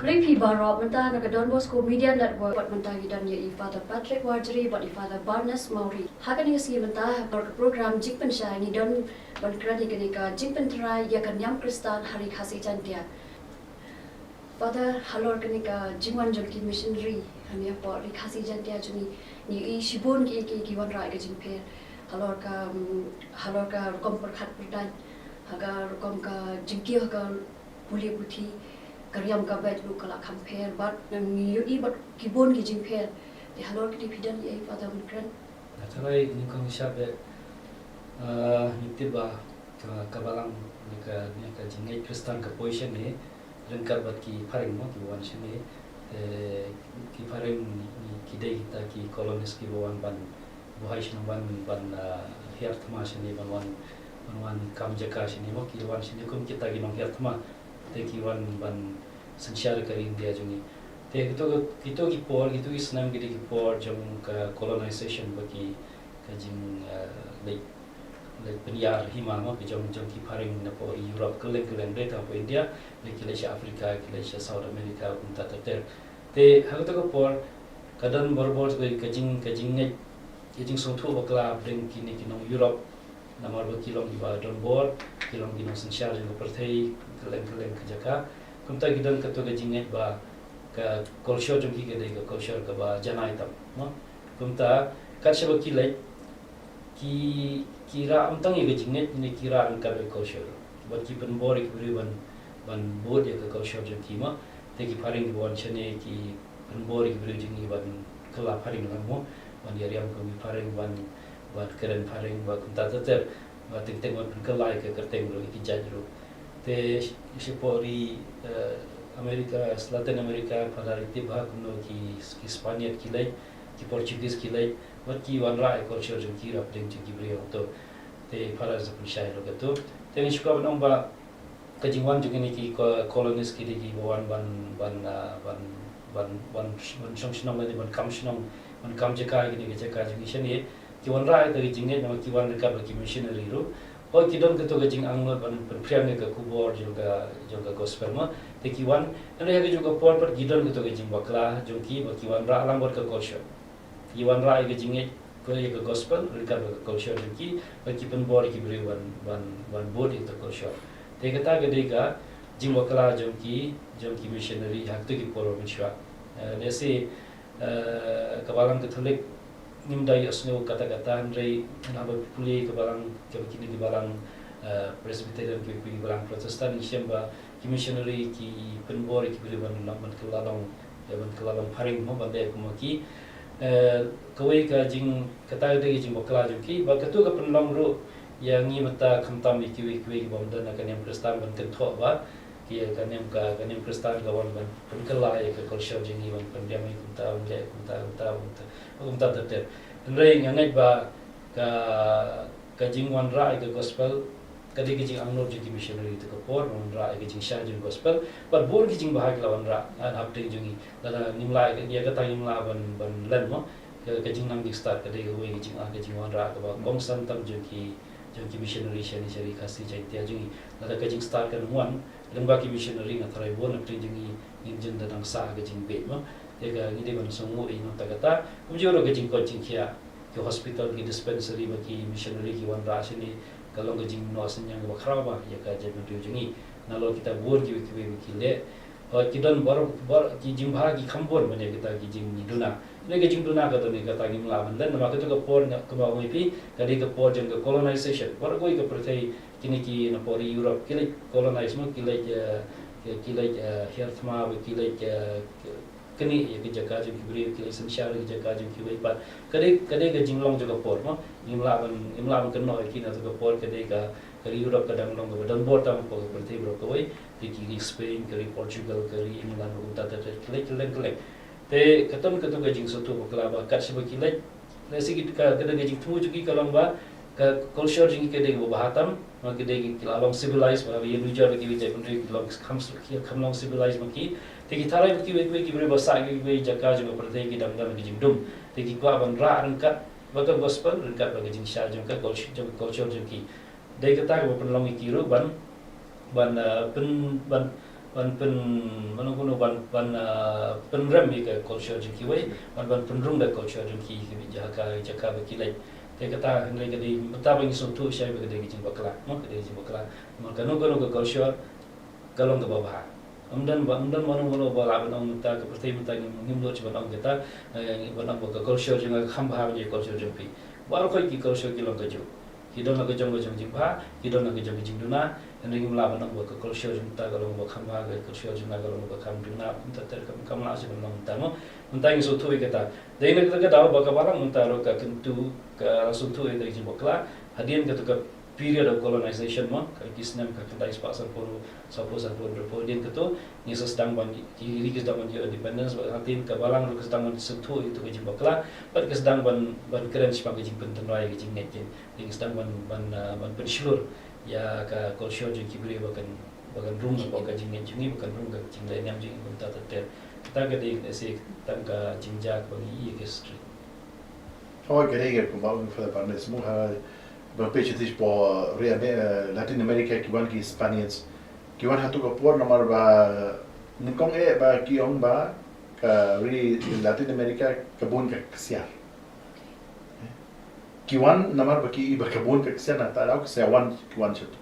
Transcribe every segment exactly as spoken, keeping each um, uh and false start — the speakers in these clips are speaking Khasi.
Khublei phi baroh. Mynta na ka Don Bosco Media Network, bad mynta ngi don ïa i Father Patrick Warjri bad i Father Barnes Mawrie. Ha kane ka sngi mynta, halor ka program Jingpynshai, ngi don ban kren ïa kane ka jingpyntreikam ïa ka niam Khristan ha Ri Khasi Jaiñtia. Father, halor kane ka jingwan jong ki missionary hangne hapoh Ri Khasi Jaiñtia jong ngi, ngi ïohi shibun ki, ki, ki wanrah ïa ka jingpher. Halor ka, mm, halor ka rukom pyrkhat pyrdait, ha ka rukom ka jingkiew ha ka pule puthi, ka riam ka beit ruh ka la kham pher, bad ngi ïohi bad ki bun ki jingpher. Te halor kine phi don ei, Father, ban kren? Nga tharai nyngkong shisha beit, ah, ngi tip ba ka, ka balang ne ka, ne ka jingngeit Khristan ka poi shane ryngkat bad ki phareng mo, kiba wan shane. Te ki phareng ngi, ngi, ki dei kita ki colonist kiba wan ban buhai shnong, ban, ban, ah, hiar thma shane, ban wan, ban wan kam jaka shane mo, ki wan shane kum kita ki nonghiar thma. Te ki wan ban synshar ka ri India jong ngi. Te kito, kito ki por, kito ki snem ki dei ki por jong ka colonization, ba ki, ka jing, eh, leit, leit pynïar hima mo, ka jong, jong ki phareng napoh Europe kylleng kylleng, dei tang hapoh India, leit ki leit sha Africa, ki leit sha South America, kumta ter ter. Te ha kato ka por ka don barabor ka jing, ka jingngeit, ka jingsngewthuh bakla hapdeng kine ki nong Europe. Namar ba ki long kiba don bor, ki long ki nongsynshar jong ka pyrthei kylleng kylleng ka jaka. Kumta ki don kato ka jingngeit ba ka culture jong ki ka dei ka culture kaba janai tam, no? Kumta kat shaba ki leit, ki, ki rah ym tang ïa ka jingngeit, ne ki rah ryngkat ka culture. Bad ki pynbor ïa ki briew ban, ban bud ïa ka culture jong ki mo. Te ki phareng kiba wan shane ki pynbor ïa ki briew jong ngi ban kylla phareng lang mo, ban ïa riam kum ki phareng, ban, ban kren phareng, ba kumta ter ter, ba teng teng ban pynkylla ïa ka kyrteng ruh, ïa ki jait ruh. Te sh-, shapoh ri, eh, America, Latin America, pha la ri tip bha kumno ki, ki Spaniard ki leit, ki Portuguese ki leit, bad ki wanrah ïa culture jong ki hapdeng jong ki briew hangto. Te pha la sa pynshai ruh kato. Te ngi shu kwah ban ong ba Ka jingwan jong kine ki ko-, colonist ki dei kiba wan ban, ban, ah, ban, ban, ban, ban shong shnong lane ban kam shnong, ban kam jaka kine ki jaka jong ngi shane. Ki wanrah ïa ka jingngeit namar ki wan ryngkat bad ki missionary ruh. Hooid ki don kato ka jingangnud ban pynphriang ïa ka khubor jong ka, jong ka gospel mo. Te ki wan, hynrei ha kajuh ka por pat ki don kato ka jingbakla jong ki ba ki wanrah lang bad ka culture. Ki wanrah ïa ka jingngeit, ka, ïa ka gospel ryngkat bad ka culture jong ki, bad ki pynbor ïa ki briew ban, ban, ban bud ïa ka culture. Te kata ka dei ka jingbakla jong ki, jong ki missionary ha kato ki por ba mynshuwa. Eh, lehse, eh, ka Balang Katholik ngim da ïohsngew katta katta, hynrei haba pule ka Balang, kaba kine ki Balang, eh, Presbyterian, ki, ki Balang Protestant, ngi shem ba ki missionary ki pynbor ïa ki briew ban long, ban kylla long, ïa ban kylla long phareng mo, ban leh kum ma ki. Eh, kawei ka jing, kata ka dei ka jingbakla jong ki, bad kato ka pynlong ruh ïa ngi mynta khamtam ïa kiwei kiwei ki bym don ha ka niam Khristan ban kynthoh ba ki, ka niam, ka, ka niam Khristan ka wan ban pynkylla ïa ka culture jong ngi, ban pynbiang ïa kumta, ban leh kumta, kumta, kumta, kumta ter ter. Hynrei nga ngeit ba ka, ka jingwanrah ïa ka gospel ka dei ka jingangnud jong ki missionary kato ka por, wanrah ïa ka jingshai jong ka gospel. Bad bun ki jingbha ki la wanrah, ah, hapdeng jong ngi. Lada ngim lah ïa kata, ngim lah ban, ban len mo. Ka, ka jingnang jingstad ka dei kawei ka jing, ah, ka jingwanrah kaba kongsan tam jong ki, jong ki missionary shane sha ri Khasi Jaiñtia jong ngi. Lada ka jingstad kan wan lyngba ki missionary, nga tharai bun hapdeng jong ngi ngin jin da dang sah ka jingbieit mo. Te ka, ngi dei ban sngewnguh ïa nangta kata. Kumjuh ruh ka jingkoit jingkhiah, ki hospital, ki dispensary ba ki missionary ki wanrah shane, ka long ka jingnoh synñiang kaba khraw bha ïa ka jaitbynriew jong ngi. Nalor kita bun kiwei kiwei ba ki leh, ba ki don bor, bor, ki jingbha ki kham bun ban ïa kita ki jingduna. Hynrei ka jingduna ka don, ïa kata ngim lah ban len namar kato ka por, nga, kumba ong ïa phi, ka dei ka por jong ka colonization. Baroh kawei ka pyrthei, kine ki na por Europe ki leit colonize mo, ki leit, eh, ki, ki leit, eh, hiar thma, ki leit, eh, kane ïa ka jaka jong ki briew, ki leit synshar ïa ka jaka jong kiwei pat. Ka dei, ka dei ka jinglong jong ka por mo. Ngim lah ban, ngim lah ban kynnoh ïa ki na kato ka por, ka dei ka, ka ri Europe ka dang long kaba don bor tam ko ka pyrthei baroh kawei. Te ki ri Spain, ka ri Portugal, ka ri England, kumta ter ter, kylleng kylleng kylleng. Te ka don kato ka jingsngewthuh bakla ba kat shaba ki leit, lehse ki, ka, ka dei ka jingthmu jong ki ka long ba ka culture jong ki ka dei kaba bha tam, ba ki dei ki la long civilized, ba ïa nujor ba kiwei jaitbynriew ki long kham, ki kham long civilized ma ki. Te ki tharai ba kiwei kiwei ki briew ba sah kiwei kiwei jaka jong ka pyrthei ki dang don ka jingdum. Te ki kwah ban rah ryngkat bad ka gospel, ryngkat bad ka jingshai jong ka culture, jong ka culture jong ki. Dei kata kaba pynlong ïa ki ruh ban, ban, ah, pyn, ban, ban pyn, mano, mano, ban, ban, ah, pynrem ïa ka culture jong kiwei, ban, ban pynrung da culture jong ki, ki jaka, jaka ba ki leit. Te kata hynrei ka dei, mynta ba ngi sngewthuh shai ba ka dei ka jingbakla, mo, ka dei ka jingbakla. Namar kano kano ka culture ka long kaba bha. Ym don ba, ym don mano mano ba lah ban ong mynta ka pyrthei mynta ngim, ngim nud shuh ban ong kata, eh, ban ong ba ka culture jong nga ka kham bha ban ïa ka culture jong phi. Baroh kawei ki culture ki long kajuh. Ki don la ka jong ka jong jingbha, ki don la ka jong ka jingduna, hynrei ngim lah ban ong ba ka culture jong ta ka long ba kham bha, ka culture jong nga ka long ba kham duna, mynta ter kam, kam lah shuh ban ong mynta mo. Mynta ngi sngewthuh ïa kata. Dei na kata ka daw ba ka Balang mynta ruh ka kyntu, ka sngewthuh ïa ka jingbakla hadien kato ka period of colonization mo, ka ki snem ka khyndai spah sanphew, sanphew, sanphew hynriewphew, hadien kato ngi sa sdang ban, ki ri ki sdang ban ïoh independence, bad hadien ka Balang ruh ka sdang ban sngewthuh ïa kato ka jingbakla, bad ka sdang ban, ban kren shaphang ka jingpyntynrai ïa ka jingngeit jong ngi. Ngi sdang ban, ban, ah, ban pynshlur ïa ka culture jong ki briew ba kan, ba kan rung hapoh ka jingngeit jong ngi, ba kan rung ka jinglehniam jong ngi kumta ter ter. Kata ka dei, lehse, tang ka jingjia kaba ngi ïohi ïa ka history. Hooid, ka dei ka kumba ong Father Barnes mo, ha, ba phi shu tip hapoh ri Ame-, eh, Latin America ki wan ki Spaniards. Ki wan ha kato ka por namar ba nyngkong eh ba ki ong ba ka ri Latin America ka bun ka ksiar. Ki wan namar ba ki i ba ka bun ka ksiar, na kata ka daw ki sa wan, ki wan sha kato.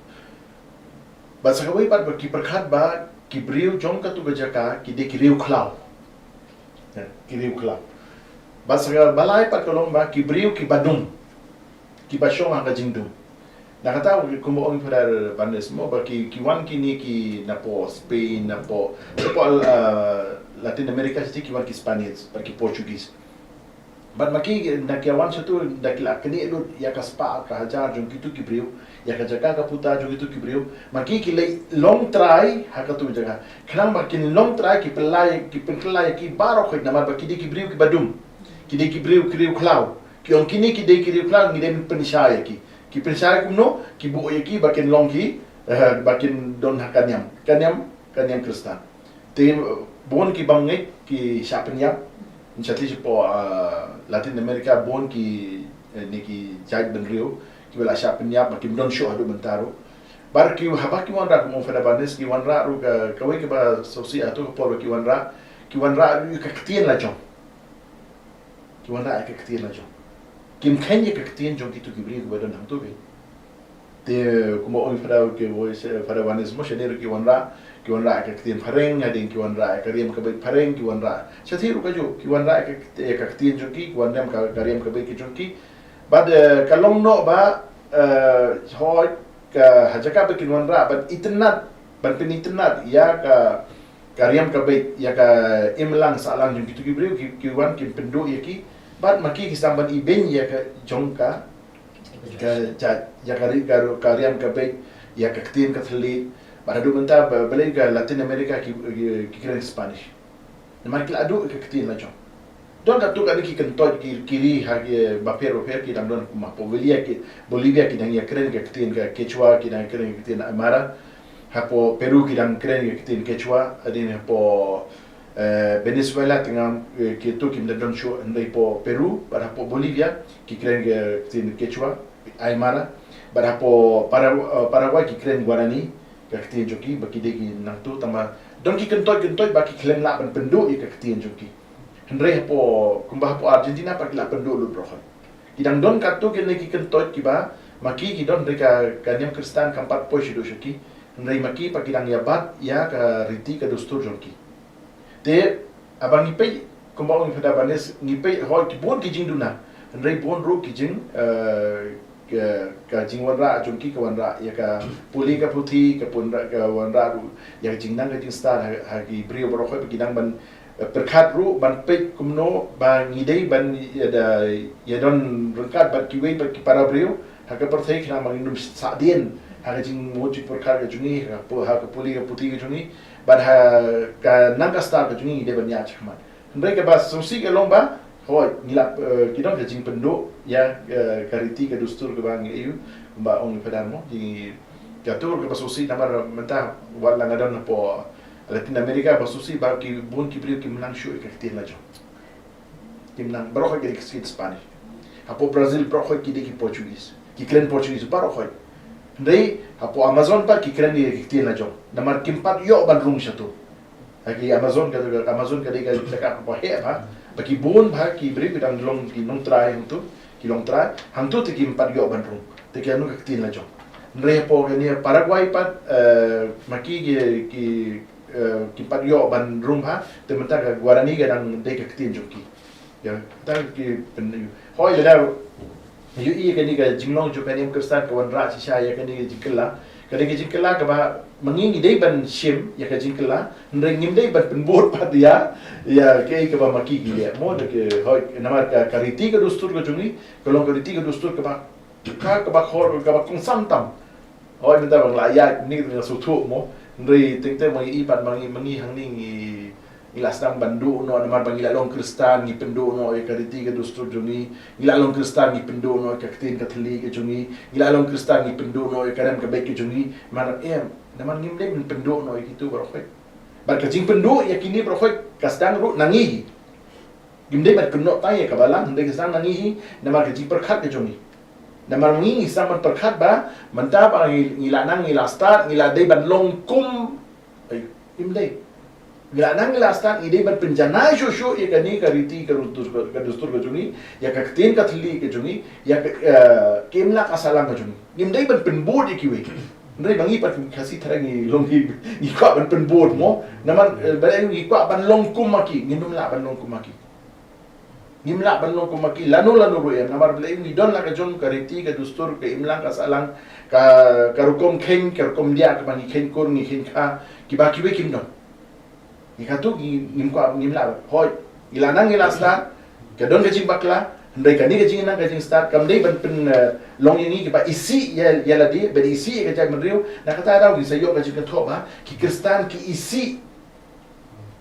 Bad sa kawei pat ba ki pyrkhat ba ki briew jong kato ka jaka ki dei ki riew khlaw. Ïa, ki riew khlaw. Bad sa kaba lai pat ka long ba ki briew kiba dum, kiba shong ha ka jingdum. Na kata kumba ong Father Barnes mo, ba ki, ki wan kine ki napoh Spain, napoh, napoh, ah, Latin America, shisha ki wan ki Spaniards bad ki Portuguese. Bad ma ki, da ki wan sha kato, da ki la knieh lut ïa ka spah ka hajar jong kito ki briew, ïa ka jaka ka puta jong kito ki briew. Ma ki ki leit long trai ha kato ka jaka. Khnang ba kin long trai, ki pynlait, ki pynkylla ïa ki baroh khoit namar ba ki dei ki briew kiba dum. Ki dei ki briew ki riew khlaw. Ki ong kine ki dei ki riew khlaw, ngi dei ban pynshai ïa ki. Ki pynshai kumno, ki buh ïa ki ba kin long ki, Eh, ba kin don ha ka niam, ka niam, ka niam Khristan. Te bun ki bangeit ki shah pynïap, shati shapoh, eh, Latin America, bun ki, eh, ne ki jait bynriew kiba la shah pynïap ba kim don shuh haduh mynta ruh. Bad ki, haba ki wanrah, kum u Father Barnes, ki wanrah ruh ka, kawei kaba sngewsih hato ka por ba ki wanrah, ki wanrah ruh ïa ka ktien la jong. Ki wanrah ïa ka ktien la jong. Kim kheiñ ïa ka ktien jong kito ki briew kiba don hangto beit. Te kumba ong i Father, ki, Father Barnes mo, shane ruh ki wanrah, ki wanrah ïa ka ktien phareng, hadien ki wanrah ïa ka riam ka beit phareng, ki wanrah. Shathie ruh kajuh, ki wanrah ïa ka, ïa ka ktien jong ki, ki wanrah ka, ka riam ka beit ka jong ki. Bad, eh, ka long noh ba, eh, hooid, ka, ha jaka ba kin wanrah ban itynnad, ban pynitynnad ïa ka, ka riam ka beit, ïa ka imlang sahlang jong kito ki briew, ki, ki wan kin pynduh ïa ki. Bad ma ki ki sdang ban ibeiñ ïa ka jong ka, ka, ja, ïa ka ri, ka, ka riam ka beit, ïa ka ktien ka thylliej. Bad haduh mynta ba, balei ka Latin America ki, ki, ki kren Spanish. Namar ki la duh ïa ka ktien la jong. Don katto katne ki kyntoit ki, ki ri ha ki bapher bapher, ki dang don, kum hapoh Bolivia ki, Bolivia ki dang ïa kren ka ktien ka Quechua, ki dang ïa kren ka ktien Aymara. Hapoh Peru ki dang kren ka ktien Quechua, hadien hapoh, eh, Venezuela te nga, eh, kito kim da don shuh, hynrei hapoh Peru bad hapoh Bolivia ki kren ka ktien Quechua, Aymara, bad hapoh Para-, eh, Paraguay ki kren Guarani, ka ktien jong ki, ba ki dei ki nangto, tangba don ki kyntoit kyntoit ba ki khlem lah ban pynduh ïa ka ktien jong ki. Hynrei hapoh, kumba hapoh Argentina pat ki la pynduh lut baroh. Ki dang don katto katne ki kyntoit kiba ma ki ki don, hynrei ka, ka niam Khristan kam pat poi shaduh sha ki. Hynrei ma ki pat ki dang ïa bat ïa ka riti ka dustur jong ki. Te haba ngi peit, kumba ong i Father Barnes, ngi peit hooid ki bun ki jingduna, hynrei bun ruh ki jing, eh, ka, ka jingwanrah jong ki, ka wanrah ïa ka pule ka puthi, ka pun-, ka wanrah ruh ïa ka jingnang ka jingstad ha, ha ki briew baroh ba ki dang ban, eh, pyrkhat ruh ban peit kumno ba ngi dei ban ïa da, ïa don ryngkat bad kiwei pat ki para briew ha ka pyrthei, khnang ba ngin ym sahdien ha ka jingmut jingpyrkhat ka jong ngi, ha ka pu-, ha ka pule ka puthi ka jong ngi, bad ha ka nang ka stad ka jong ngi, ngi dei ban ïaid shakhmat. Hynrei kaba sngewsih ka long ba, hooid, ngi la, eh, ki don ka jingpynduh ïa, eh, ka riti ka dustur kaba ngi ïoh, kumba ong i Father mo, ngi, kato kaba sngewsih namar mynta wat la nga don hapoh Latin America, ba sngewsih ba ki bun ki briew kim nang shuh ïa ka ktien la jong. Kim nang, baroh ki dei ki ktien Spanish. Hapoh Brazil baroh ki dei ki Portuguese. Ki kren Portuguese baroh. Hynrei hapoh Amazon pat ki kren ïa ki ktien la jong. Namar kim pat ïoh ban rung shato. Ha ki Amazon, ka, ka Amazon ka dei ka jaka kaba heh bha. Ba ki bun bha ki briew ki dang long ki nongtrai hangto, ki longtrai. Hangto te kim pat ïoh ban rung. Te ki ïa rung ka ktien la jong. Hynrei hapoh kane Paraguay pat, eh, ma ki, ki, ki, eh, kim pat ïoh ban rung bha, te mynta ka Guarani ka dang dei ka ktien jong ki. Ïa, tang ki pyn-, hooid, lada ïohi ïa kane ka jinglong jong ka niam Khristan ka wanrah shisha ïa kane ka jingkylla. Kane ka jingkylla kaba ma ngi ngi dei ban shim ïa ka jingkylla, hynrei ngim dei ban pynbud pat ïa, ïa kaei kaba ma ki ki leh. Mo, da ki, hooid, namar ka, ka riti ka dustur ka jong ngi ka long ka riti ka dustur kaba, ka, kaba khor, kaba kongsan tam. Hooid, mynta ba nga la ïaid mynne nga sngewthuh mo. Hynrei teng teng ma ngi, i pat ma ngi, ma ngi hangne ngi, ngi la sdang ban duh noh, namar ba ngi la long Khristan, ngi pynduh noh ïa ka riti ka dustur jong ngi. Ngi la long Khristan, ngi pynduh noh ïa ka ktien ka thylliej ka jong ngi. Ngi la long Khristan, ngi pynduh noh ïa ka rem ka beit ka jong ngi. Namar em, namar ngim dei ban pynduh noh ïa kito baroh. Bad ka jingpynduh ïa kine baroh ka sdang ruh na ngi. Ngim dei ban kynnoh tang ïa ka balang, hynrei ka sdang na ngi hi, namar ka jingpyrkhat ka jong ngi. Namar ngi ngi sdang ban pyrkhat ba, mynta ba ngi, ngi la nang ngi la stad, ngi la dei ban long kum, ai, ngim dei. Ngi la nang ngi la stad, ngi dei ban pynjanai shuh shuh ïa kane ka riti ka dustur, ka dustur ka jong ngi, ïa ka ktien ka thylliej ka jong ngi, ïa ka, eh, ka imlang ka sahlang ka jong ngi. Ngim dei ban pynbud ïa kiwei. Hynrei ba ngi pat Khasi tharai ngi long ngi, ngi kwah ban pynbud mo. Namar, eh, ba ngi kwah ban long kum ma ki, ngim lah ban long kum ma ki. Ngim lah ban long kum ma ki lano lano ruh em, namar balei ngi don la ka jong ka riti ka dustur, ka imlang ka sahlang, ka, ka rukom kheiñ, ka rukom diah, kaba ngi kheiñ kur, ngi kheiñ kha, kiba kiwei kim don. Ngi katu ngi, ngim kwah, ngim lah. Hooid, ngi la nang ngi la stad, ka don ka jingbakla, hynrei kane ka jingnang ka jingstad kam dei ban pyn, eh, long ïa ngi kiba isih ïa, ïa lade, ban isih ïa ka jaitbynriew. Na kata ka daw ngi sa ïoh ka jingkynthoh ba ki Khristan ki isih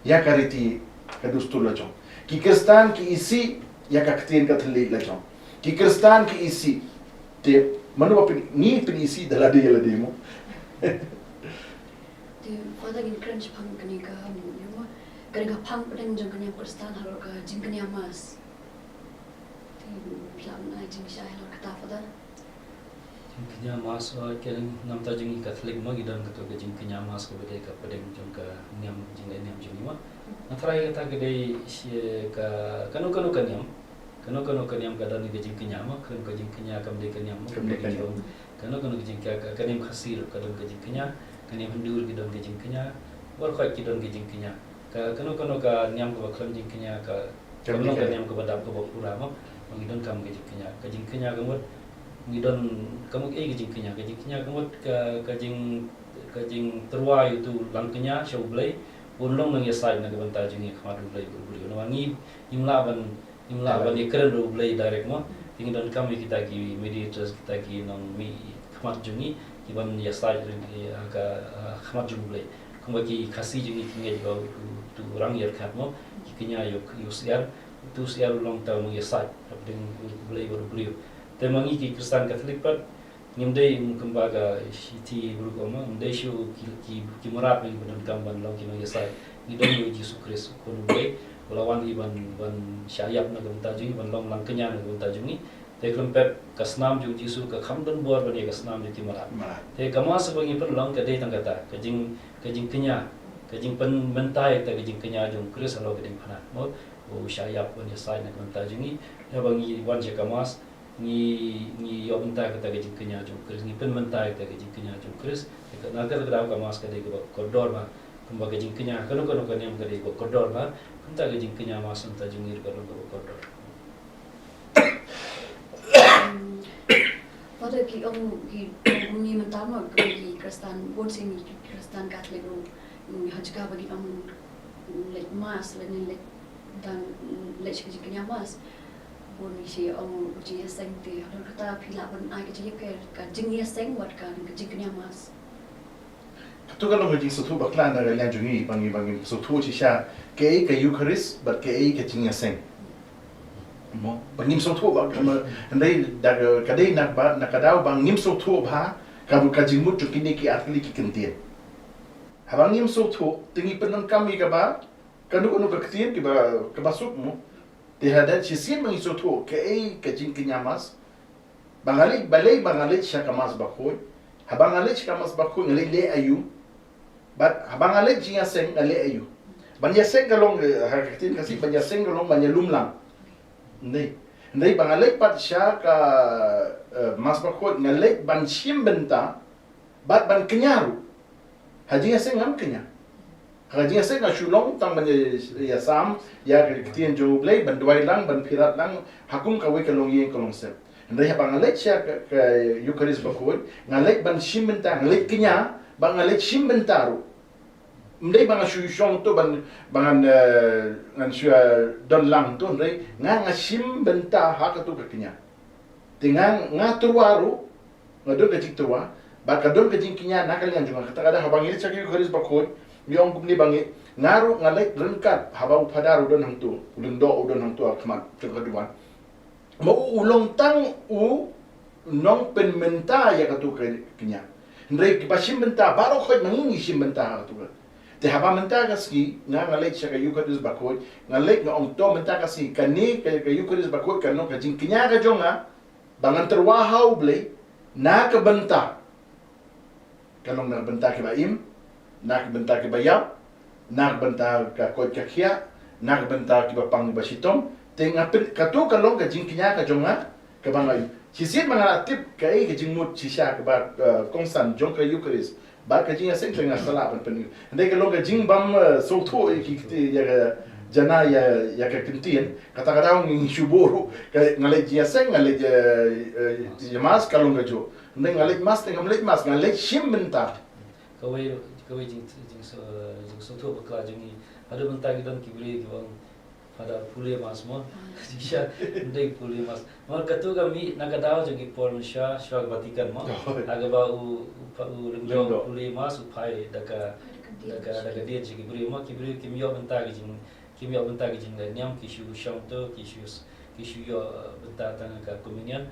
ïa ka riti ka dustur la jong. Ki Khristan ki isih ïa ka ktien ka thylliej la jong. Ki Khristan ki isih. Te mano ba pyn, ngi pynisih da lade ïa lade mo. Te Father, ngin kren shaphang kane ka, um, ïa ma, kane ka phang pdeng jong ka niam Khristan halor ka jingkñia Mass. Te phi lah ban ai jingshai halor kata, Father? Jingkñia Mass, uh, ka namta jong ngi Katholik ma ngi don kato ka jingkñia Mass kaba dei ka pdeng jong ka niam, jingleh niam jong ngi ma. Nga tharai kata ka dei shi ka, kano kano ka niam, kano kano ka niam ka don ka jingkñia ma, kano ka jingkñia kam dei ka niam ma, kam dei ka niam. Kano kano ka jingkñia, ka, ka niam Khasi ruh ka don ka jingkñia, ka niam Hindu ruh ki don ka jingkñia, baroh ki don ka jingkñia. Ka, kano kano ka niam kaba khlem jingkñia ka, kam dei ka niam kaba dap kaba pura ma, ma ngi donkam ka jingkñia. Ka jingkñia ka mut ngi don ka mut ei ka jingkñia, ka jingkñia ka mut ka, ka jing, ka jingtyrwa ïa uto u langkñia sha U Blei, un long nongïasaid na ka bynta jong ngi ha khmat U Blei bad u briew. Namar ngi, ngim lah ban, ngim lah ban ïakren bad U Blei direct mo. Te ngi donkam ïa kita ki mediators, kita ki nongmihkhmat jong ngi, ki ban ïasaid ïa ka, ha khmat jong U Blei. Kumba ki Khasi jong ngi ki ngeit ba uto u rangïarkhat mo, ki kñia ïa u, ïa u syiar, uto u syiar u long uta u nongïasaid hapdeng U Blei bad u briew. Te ma ngi ki Khristan Katholik pat, ngim dei kumba ka shithi ruh ka ong ma, ngim dei shuh ki, ki, ki mrad ba ngi pyndonkam ban long ki nongïasaid. Ngi don ïa u Jisu Khrist, u Khun U Blei, u la wan hi ban, ban shah ïap na ka bynta jong ngi, ban long langkñia na ka bynta jong ngi. Te khlem pep ka snam jong u Jisu ka kham don bor ban ïa ka snam jong ki mrad. Mrad. Te ka Mass ba ngi pynlong ka dei tang kata, ka jing, ka jingkñia, ka jingpynmynta ïa kata ka jingkñia jong u Khrist halor ka diengphna. Mo, u shah ïap ban ïasaid na ka bynta jong ngi. Haba ngi wan sha ka Mass, ngi, ngi ïoh bynta kata ka jingkñia jong u Khrist, ngi pynmynta kata ka jingkñia jong u Khrist. Te ka, na kata ka daw ka Mass ka dei kaba kordor bha, kumba ka jingkñia kano kano ka niam ka dei kaba kordor bha, kumta ka jingkñia Mass mynta jong ngi ruh ka long kaba kordor. Um, Father, ki ong, ki ong kumne mynta mo, ki Khristan, bun sien ki Khristan Katholik ruh, um, ha jaka ba ki ong, um, leit Mass, lane leit dang, um, leit sha ka jingkñia Mass. Bun sien ong u jingïaseng te, halor kata phi lah ban ai ka jingïapher, ka jingïaseng bad ka, ka jingkñia Mass. Kato ka long ka jingsngewthuh bakla na ka liang jong ngi, ba ngi, ba ngim sngewthuh shisha kaei ka Eucharist bad kaei ka jingïaseng. Mo, ba ngim sngewthuh ba, ma, hynrei da ka, ka dei na ba, na ka daw ba ngim sngewthuh bha ka, ka jingmut jong kine ki artylli ki ktien. Haba ngim sngewthuh, te ngi pyndonkam ïa kaba, kano kano ka ktien kiba, kaba suk mo. Te hadien shisien ba ngi sngewthuh kaei ka jingkñia Mass, ba nga leit, balei ba nga leit sha ka Mass Bakhuid. Haba nga leit sha ka Mass Bakhuid nga leit leh aïu. Bad haba nga leit jingïaseng nga leh aïu. Ban ïaseng ka long, eh, ha ka ktien Khasi, ban ïaseng ka long ban ïalum lang. Hynrei, hynrei ba nga leit pat sha ka, eh, Mass Bakhuid nga leit ban shim bynta bad ban kñia ruh. Ha jingïaseng ngam kñia. Ha jingïaseng nga shu long tang ban ïa, ïasam ïa ka ktien jong U Blei, ban duwai lang, ban phirat lang ha kum kawei ka longïing ka longsep. Hynrei haba nga leit sha ka, ka Eucharist Bakhuid, nga leit ban shim bynta, nga leit kñia, ba nga leit shim bynta ruh. Ym dei ba nga shu shong to ban, ba ngan, eh, ngan shu, eh, don lang to, hynrei nga, nga shim bynta ha kato ka kñia. Te nga, nga tyrwa ruh, nga don ka jingtyrwa, bad ka don ka jingkñia na ka liang jong nga. Kata ka daw haba ngi leit sha ka Eucharist Bakhuid, ngi ong kumne ba ngi, nga ruh nga leit ryngkat haba u Phadar u don hangto, u Lyngdoh u don hangto ha khmat jong ka duwan. Ma u, u long tang u nongpynmynta ïa kato ka kñia. Hynrei kiba shim bynta baroh khoit ma ngi ngi shim bynta ha kato ka. Te haba mynta ka sngi nga, nga leit sha ka Eucharist Bakhuid, nga leit nga ong to mynta ka sngi kane ka, ka Eucharist Bakhuid kan long ka jingkñia ka jong nga, ba ngan tyrwa ha U Blei na ka bynta, ka long na ka bynta kiba im, na ka bynta kiba ïap, na ka bynta ka koit ka khiah, na ka bynta kiba pang kiba shitom. Te nga pyn, kato ka long ka jingkñia ka jong nga kaba nga ïoh. Shisien ba nga la tip kaei ka jingmut shisha kaba, eh, kongsan jong ka Eucharist bad ka jingïaseng, te nga sa lah ban pyn. Hynrei ka long ka jingbym, eh, sngewthuh ïa ki kti, ïa ka jana, ïa, ïa ka ktien. Kata ka daw ngi shu buh ruh, ka, nga leit jingïaseng, nga leit, eh, eh, ïa Mass ka long kajuh. Hynrei nga leit Mass te ngam leit Mass, nga leit shim bynta. Kawei, kawei jing, jing, jingsngewthuh bakla jong ngi. Haduh mynta ki don ki briew kiba ong, Father, pule Mass mo. Jingshisha, ym dei pule Mass. Namar kato ka mih na ka daw jong ki por mynshuwa, shuwa ka Vatican mo. Oh. Ha kaba u, u, u Lyngdoh, Lyngdoh u pule Mass, u phai da ka, da ka, da ka dien sha ki briew mo, ki briew kim ïoh bynta ki jing, kim ïoh bynta ki jingleh niam, ki shu shong to, ki shu, ki shu ïoh, eh, bynta tang ka communion.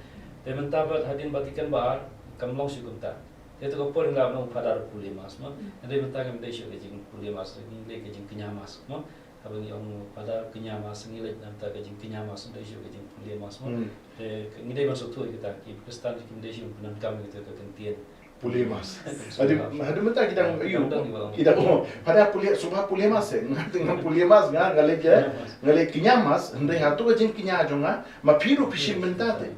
Te mynta pat hadien Vatican ba ar, kam long shuh kumta. Ïa tu ka por ngi la ong Phadar pule mass mo. Hynrei mynta ngim dei shuh ka jingpule mass, ngi leh ka jingkñia mass mo. Haba ngi ong Phadar kñia mass, ngi leh mynta ka jingkñia mass, dei shuh ka jingpule mass mo. Te ngi dei ban sngewthuh ïa kita, ki Khristan kim dei shuh ban pyndonkam ïa kita ka kyntien pule mass. Haduh mynta ki dang ïoh, ki dang ong Phadar pule, sngewbha pule mass, eh. Nga teng nga pule mass, nga nga leh, nga leh kñia mass. Hynrei ha tu ka jingkñia jong nga, ma phi ruh phi shim bynta te.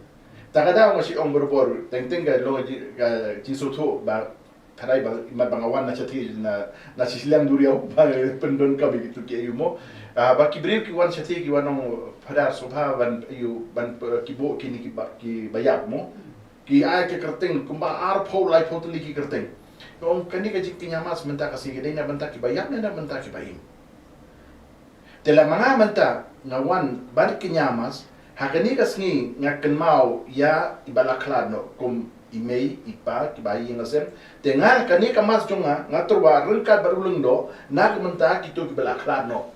Ta ka daw nga shu ong barabor, teng teng ka long ka jingsngewthuh ba, tharai ba, imat ba nga wan na shatei na, na shisha liang duriaw ba pyndonkam ïa kitu ki aïu mo. Ba ki briew ki wan shatei ki wan ong Phadar sngewbha ban aïu ban, ki buh kine ki ba, ki ba ïap mo. Ki ai ki kyrteng kumba arphew laiphew tylli ki kyrteng. Ong kane ka jingkñia mass mynta ka sngi ka dei na bynta ki ba ïap ne na bynta ki ba im. Te la ma nga mynta nga wan ban kñia mass, ha kane ka sngi nga kynmaw ïa i ba la khlad noh kum i mei i pa, ki ba ïing la sem. Te nga kane ka mass jong nga, nga tyrwa ryngkat bad u lyngdoh na ka bynta kito ki ba la khlad noh.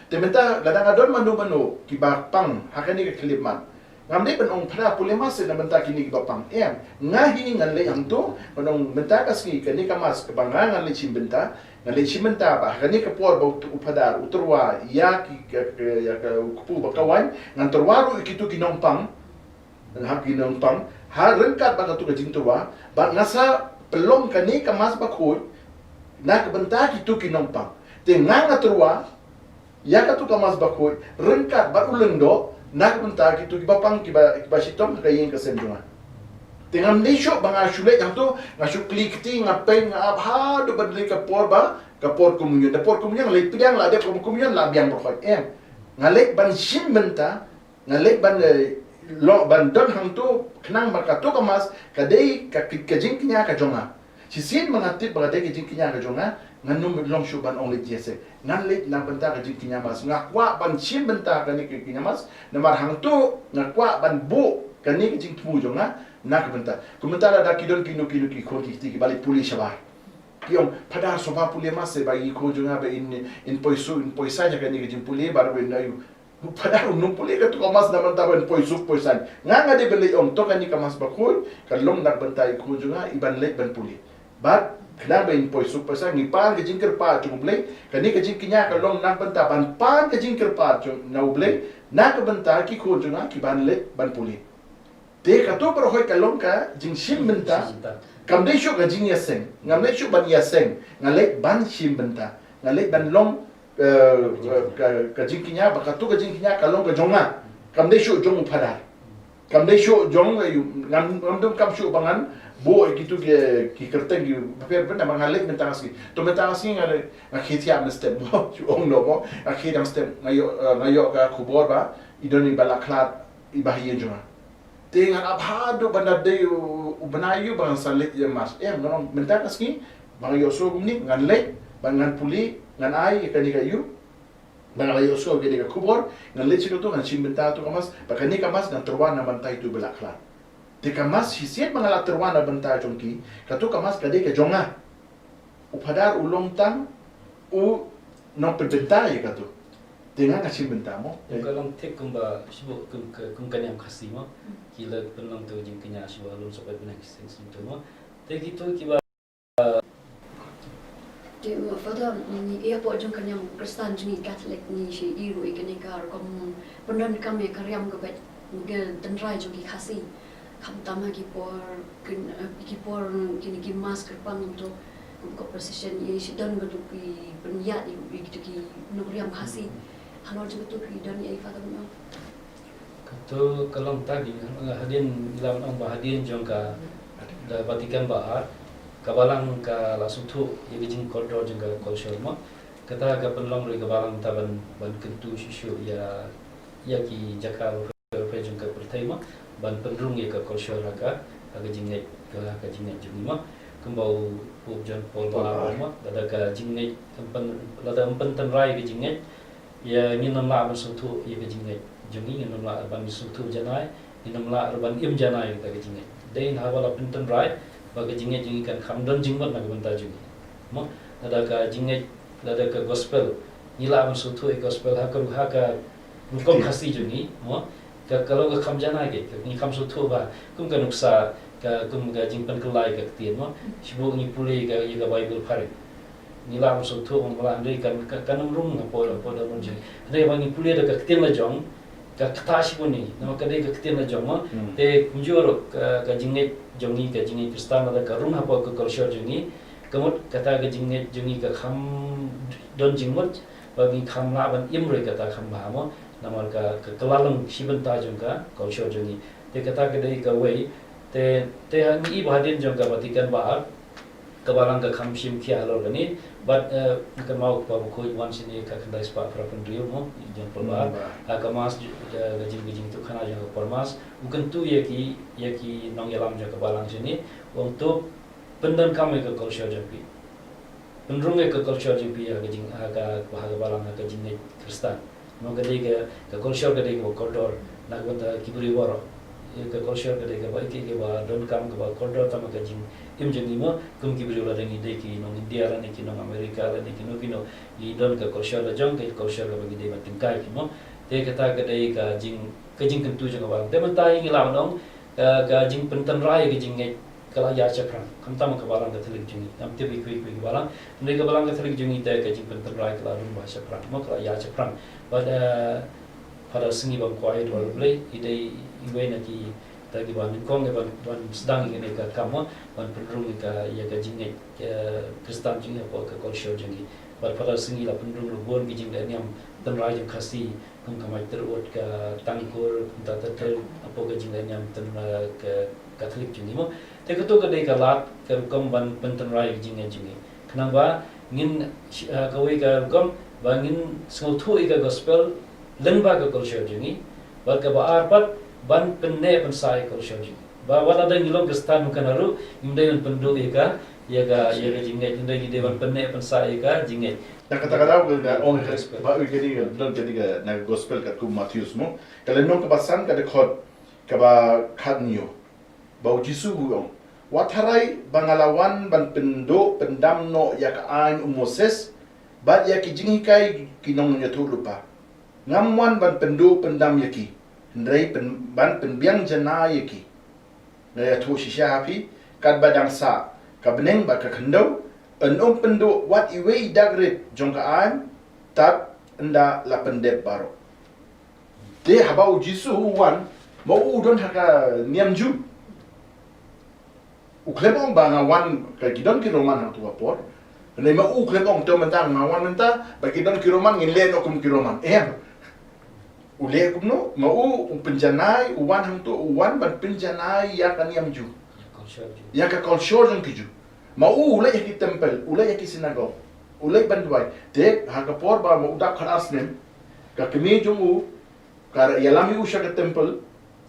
Te mynta lada nga don mano mano ki ba pang ha kane ka khyllipmat, ngam dei ban ong Phadar pule mass na bynta kine ki ba pang. Em, nga hi ngan leh hangto, ngan ong mynta ka sngi kane ka mass kaba nga ngan leh shim bynta, ngan leh shim bynta ba ha kane ka por ba u Phadar u tyrwa ïa ki, ka, ka, ïa ka u kpu ba ka waiñ, ngan tyrwa ruh ïa kitu ki nongpang. Ha ki nongpang, ha ryngkat bad katu ka jingtyrwa, bad nga sa pynlong kane ka mass bakhuid na ka bynta kitu ki nongpang. Te nga nga tyrwa ïa katu ka mass bakhuid ryngkat bad u lyngdoh na ka bynta kitu ki ba pang, ki ba, ki ba shitom ha ka ïing ka sem jong nga. Te ngam dei shuh ba nga shu leit hangto, nga shu kli kti, nga peit, nga ap haduh ba dei ka por ba, ka por komunion. Da por komunion nga leit pdiang, la dep komunion la biang bakhuid. Em, nga leit ban shim bynta, nga leit ban, eh, long ban don hangto khnang ba katu ka mass ka dei ka, ka jingkñia ka jong nga. Shisien ba nga tip ba ka dei ka jingkñia ka jong nga, ngan ym long shuh ban ong leit jingïaseng. Ngan leit na bynta ka jingkñia mass. Nga kwah ban shim bynta kane ka kñia mass, namar hangto nga kwah ban buh kane ka jingthmu jong nga na ka bynta. Kumta lada ki don kino kino ki khun ki kti ki ba leit pule shabar, ki ong Phadar sngewbha pule mass ba i khun jong nga ba in, in poi suk, in poi saiñ ha kane ka jingpule, ba in aïu. Phadar um nang pule katu ka mass na bynta ban poi suk poi saiñ. Nga nga dei ban leit ong to kane ka mass bakhuid ka long na bynta i khun jong nga, i ban leit ban pule. Bad khnang ba in poi suk poi saiñ, ngi pan ka jingkyrpad jong U Blei, kane ka jingkñia ka long na bynta ban pan ka jingkyrpad jong na U Blei na ka bynta ki khun jong nga ki ban leit ban pule. Te katu baroh ka long ka jingshim bynta. Kam dei shuh ka jingïaseng. Ngam leit shuh ban ïaseng. Nga leit ban shim bynta. Nga leit ban long, eh, ka, ka jingkñia, ba katu ka jingkñia ka long ka jong nga. Kam dei shuh jong u Phadar. Kam dei shuh jong, eh, ngam, ngam donkam shuh ba ngan buh kitu ki, ki kyrteng ki bapher bynta ba nga leit mynta ka sngi. To mynta ka sngi nga, nga khie thiah mynstep mo, shu ong noh mo. Nga khie dang step, nga ïoh, eh, nga ïoh ka khubor ba i don i ba la khlad i ba ha ïing jong nga. Te ngan ap haduh ban da dei u, u bnai ïa u ba ngan sa leit ïa mass. Em, ngan ong mynta ka sngi ba nga ïohsngew kumne ngan leit, ba ngan pule, ngan ai ïa kane ka ïa u, ba nga la ïohsngew kane ka khubor, ngan leit sha katu, ngan shim bynta tu ka mass, ba kane ka mass ngan tyrwa na bynta itu ba la khlad. Te ka mass shisien ba nga la tyrwa na bynta jong ki, katu ka mass ka dei ka jong nga. U Phadar u long tang u nongpynbynta ïa katu. Te nga nga shim bynta mo. Ka long thik kumba, shu kum ka, kum ka niam Khasi mo. Ki la pynlong tu jingkñia shu lum sohpet bnai ki seng sum tu mo. Te kitu kiba. Te, Father, ïa pdeng jong ka niam Khristan jong ngi Katholik ngi shu i ruh ïa kane ka rukom pyndonkam ïa ka riam ka beit, ka tynrai jong ki Khasi. Khamtam ha ki por, kin, eh, ki por, kine ki mass kyrpang to, ko procession, ïa shi don katu ki pynïaid ïa kitu ki nongriam Khasi. Halor jong katu phi don ïa i Father Bynñiaw? Katu ka long ta ki, hadien, lam ong ba hadien jong ka, da Vatican ba ar, ka balang ka la sngewthuh ïa ka jingkordor jong ka kolshor mo. Kata ka pynlong ruh ïa ka balang ta ban, ban kyntu shuh shuh ïa, ïa ki jaka ruh. Ka rukom jong ka pyrthei mo, ban pynrung ïa ka kolshor ha ka, ha ka jingngeit, ka, ha ka jingngeit jong ngi mo. Kumba u Pope John Paul ba ar mo, lada ka jingngeit, em pyn, lada em pyntynrai ka jingngeit, ïa ngin ym lah ban sngewthuh ïa ka jingngeit jong ngi, ngin ym lah ban sngewthuh janai, ngin ym lah ban im janai ïa ka jingngeit. Dei haba la pyntynrai ba ka jingngeit jong ngi kan kham don jingmut na ka bynta jong ngi. Mo, lada ka jingngeit, lada ka gospel, ngi lah ban sngewthuh ïa gospel ha ka, ha ka rukom Khasi jong ngi, mo. Ka, ka long ka kham janai ka, ka ngi kham sngewthuh ba kum ka nuksa, Ka kum ka jingpynkylla ïa ka ktien mo. Shibun ngi pule ïa ka, ïa ka Baibl phareng. Ngi lah ban sngewthuh mo, lah hynrei kan, kan, kan ym rung hapoh, hapoh da mon jong. Hynrei ba ngi pule da ka ktien la jong, ka ktah shibun ïa ngi. Namar ka dei ka ktien la jong mo. Hmm. Te kumjuh ruh ka, ka jingngeit jong ngi, ka jingngeit Khristan lada ka rung hapoh ka culture jong ngi. Ka mut kata ka jingngeit jong ngi ka kham don jingmut, ba ngi kham lah ban im ruh ïa kata kham bha mo. Namar ka, ka, ka la long shi bynta jong ka culture jong ngi. Te kata ka dei kawei. Te, te ha ngi i ba hadien jong ka Vatican ba ar, ka Balang ka kham shim khia halor kane. Bad, eh, ka maw ka ba khuid wan shane ka khyndai spah phra phew hynriew mo, jong pynbar. Hmm, ba. Ha ka Mass, eh, ka jing, ka jingïathuhkhana jong ka por Mass. U kyntu ïa ki, ïa ki nongïalam jong ka Balang shane. U ong to pyndonkam ïa ka culture jong phi. Pynrung ïa ka culture jong phi ha ka jing, ha ka, ha ka Balang, ha ka jingngeit Khristan. Mo ka dei ka, ka culture ka dei kaba kordor na ka bynta ki briew baroh. Ïa ka culture ka dei kaba ïa ki, kaba donkam, kaba kordor tam ha ka jingim jong ngi mo, kum ki briew lada ngi dei ki nong India lane ki nong America lane kino kino, ngi don ka culture la jong, ka culture kaba ngi dei ban tyngkai ki mo. Te kata ka dei ka jing, ka jingkyntu jong ka Balang. Te mynta ngi la ong, ka, ka jingpyntynrai ka jingngeit ka la ïaid shaphrang. Khamtam ka Balang Katholik jong ngi. Ngam tip ïa kiwei kiwei ki Balang. Hynrei ka Balang Katholik jong ngi te ka jingpyntynrai ka la rung bha shaphrang. Mo ka la ïaid shaphrang. Bad, eh, Father Sngi Bamkwai, Dwar Blei, i dei iwei na kita kiba nyngkong ban, ban sdang ïa kane ka kam mo, ban pynrung ïa ka, ïa ka jingngeit, eh, Khristan jong ngi hapoh ka culture jong ngi. Bad Father Sngi la pynrung ruh bun ki jinglehniam tynrai jong Khasi, kum ka Maitrut, ka Tangkhul, kumta ter ter, hapoh ka jinglehniam tynrai ka Katholik jong ngi mo. Te kato ka dei ka lad, ka rukom ban pyntynrai ka jingngeit jong ngi. Khnang ba ngin, eh, kawei ka rukom, ba ngin sngewthuh ïa ka gospel lyngba ka culture jong ngi. Bad kaba ar pat ban pynneh pynsah ïa ka culture jong ngi. Ba wat lada ngi long Khristan, kum kane ruh, ngim dei ban pynduh ïa ka, ïa ka, ïa ka jingngeit, ngim dei, ngi dei ban pynneh pynsah ïa ka jingngeit. Na kata ka daw ka, ka ong ka, ba u ka dei ka, don ka dei ka, na ka gospel katkum Mathaios mo. Ka lynnong kaba san ka dkhot kaba khathynñiew. Ba u Jisu u ong, wat tharai ba nga la wan ban pynduh pyndam noh ïa ka aiñ u Moses, bad ïa ki jinghikai ki nongïathuhlypa. Ngam wan ban pynduh pyndam ïa ki, hynrei pyn, ban pynbiang janai ïa ki. Nga ïathuh shisha ha phi, katba dang sah ka bneng bad ka khyndew, yn ym pynduh wat iwei i dak rit jong ka aiñ, tad ynda la pyndep baroh. Te haba u Jisu u wan, ma u u don ha ka niam Jiw. U khlem ong ba nga wan, ka ki don ki Roman hangto ka por. Hynrei ma u u khlem ong to mynta nga wan mynta, ba ki don ki Roman ngin leh noh kum ki Roman. Em. U leh kumno, ma u, u pynjanai, u wan hangto, u wan ban pynjanai ïa ka niam Jiw. Ïa ka culture jong ki Jiw. Ma u, u leit ha ki temple, u leit ha ki synagogue, u leit ban duwai. Te, ha ka por ba ma u dap khatar snem, ka kmie jong u, ka ïalam ïa u sha ka temple,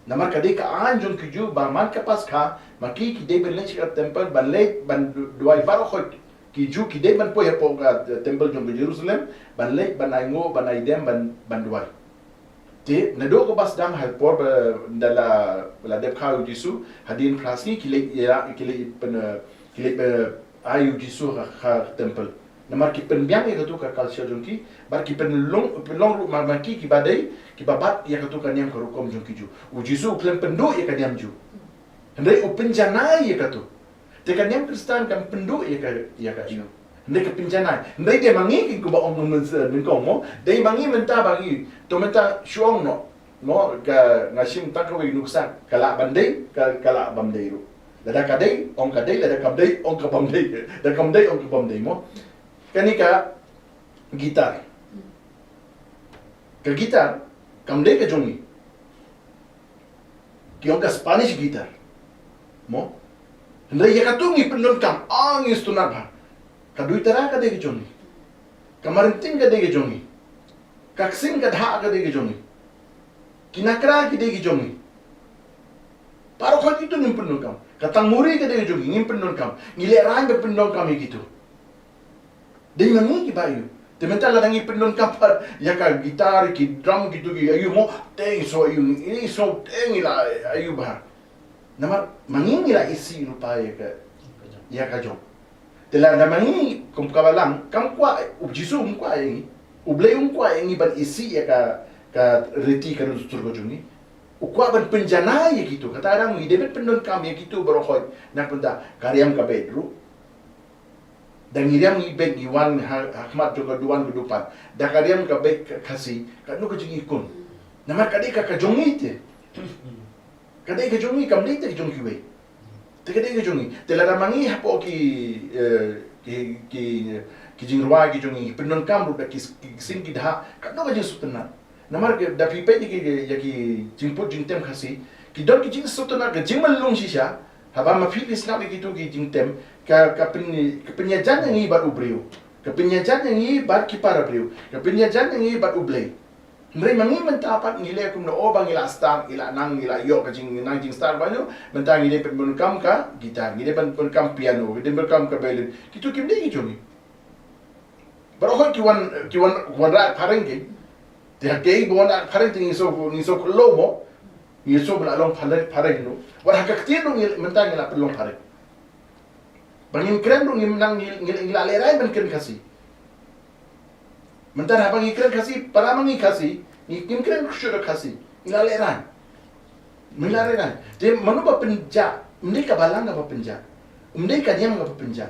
namar ka dei ka aiñ jong ki Jiw, ba man ka Paskha, ma ki ki dei ban leit sha ka temple, ban leit, ban du-, duwai baroh khoit, ki Jiw ki dei ban poi hapoh ka temple jong ka Jerusalem, ban leit, ban ainguh, ban aidem, ban, ban duwai. Te, naduh kaba sdang ha por ba, da la, la dep kha u Jisu, hadien phra sngi ki leit ïa, ki leit pyn, ki leit, eh, ai u Jisu ha, ha temple. Namar ki pynbiang ïa kato ka culture jong ki, bad ki pynlong, pynlong ruh ma, ma ki, kiba dei, kiba bat ïa kato ka niam ka rukom jong ki Jiw. U Jisu u khlem pynduh ïa ka niam Jiw. Hynrei u pynjanai ïa kato. Te ka niam Khristan kam pynduh ïa ka, ïa ka, ïa ka. Hynrei ka pynjanai. Hynrei dei ma ngi kin kumba ong mynta, nyngkong mo. Dei ma ngi mynta ba ngi. To mynta shu ong noh. Mo, ka, nga shim tang kawei nuksa. Ka lah ban dei, ka, ka lah bym dei ruh. Lada ka dei, ong ka dei, lada kam dei, ong ka bym dei. Lada kam dei, ong ka bym dei mo. Kane ka guitar. Ka guitar, kam dei ka jong ngi. Ki ong ka Spanish guitar. Mo? Hynrei ïa kato ngi pyndonkam, ah, ngi sngewtynnat bha. Ka duitara ka dei ka jong ngi. Ka marinting ka dei ka jong ngi. Ka ksing ka dhah ka dei ka jong ngi. Ki nakra ki dei ki jong ngi. Baroh kito ngim pyndonkam. Ka tangmuri ka dei ka jong ngi, ngim pyndonkam. Ngi lehraiñ ban pyndonkam ïa kito. Dei ma ngi kiba ïoh. Te mynta lada ngi pyndonkam pat ïa ka guitar, ki drum, kito ki ïoh mo, te ngi sngew ïoh, ngi sngew te ngi la ïoh bha. Namar ma ngi ngi la isih lypa ïa ka, ïa ka jong. Te lada ma ngi kum ka Balang, kam kwah, u Jisu um kwah ïa ngi. U Blei um kwah ïa ngi ban isih ïa ka, ka riti ka dustur ka jong ngi. U kwah ban pynjanai ïa kito. Kata ka daw ngi dei ban pyndonkam ïa kito baroh khoit. Na ka bynta ka riam ka beit ruh. Da ngi riam ngi beit ngi wan ha, ha khmat jong ka duwan ka dupan. Da ka riam ka beit ka Khasi. Katno ka jingïakun. Namar ka dei ka, ka jong ngi te. Ka dei ka jong ngi, kam dei te ka jong kiwei. Te ka dei ka jong ngi. Te lada ma ngi hapoh ki, eh, ki, ki, ki jingrwai ki jong ngi, pyndonkam ruh da ki, ki, ki sing ki dha, katno ka jingsngewtynnat. Namar ka da phi peit ïa ki, ïa ki jingput jingtem Khasi, ki don ki jingsngewtynnat, ka jingmyllung shisha, haba ma phi phi sngap ïa kito ki jingtem, ka, ka pyn, ka pynïajan ïa ngi bad u briew. Ka pynïajan ïa ngi bad ki para briew. Ka pynïajan ïa ngi bad U Blei. Hynrei ma ngi mynta pat ngi leh kumno, oh, ba ngi la start, ngi la nang, ngi la ïoh ka jing, nang jingstart ba ngi, mynta ngi dei pyndonkam ka guitar, ngi dei pyndonkam piano, ngi dei pyndonkam ka violin. Kito kim dei ki jong ngi. Baroh khoit ki wan, ki wan, wan rah phareng ki. Te ha ki ba wan rah phareng te ngi shu, ngi shu khloo mo. Ngi shu ba la long phareng, phareng ruh. Wat ha ka ktien ruh ngi mynta ngi la pynlong phareng. Ba ngim kren ruh ngim nang ngi, ngi, ngi la lehrain ban kren Khasi. Mynta haba ngi kren Khasi, para ma ngi Khasi, ngi, ngim kren shuh da Khasi. Ngi la lehrain. Ngi la lehrain. Te mano ba pynjah, ym dei ka balang kaba pynjah. Ym dei ka niam kaba pynjah.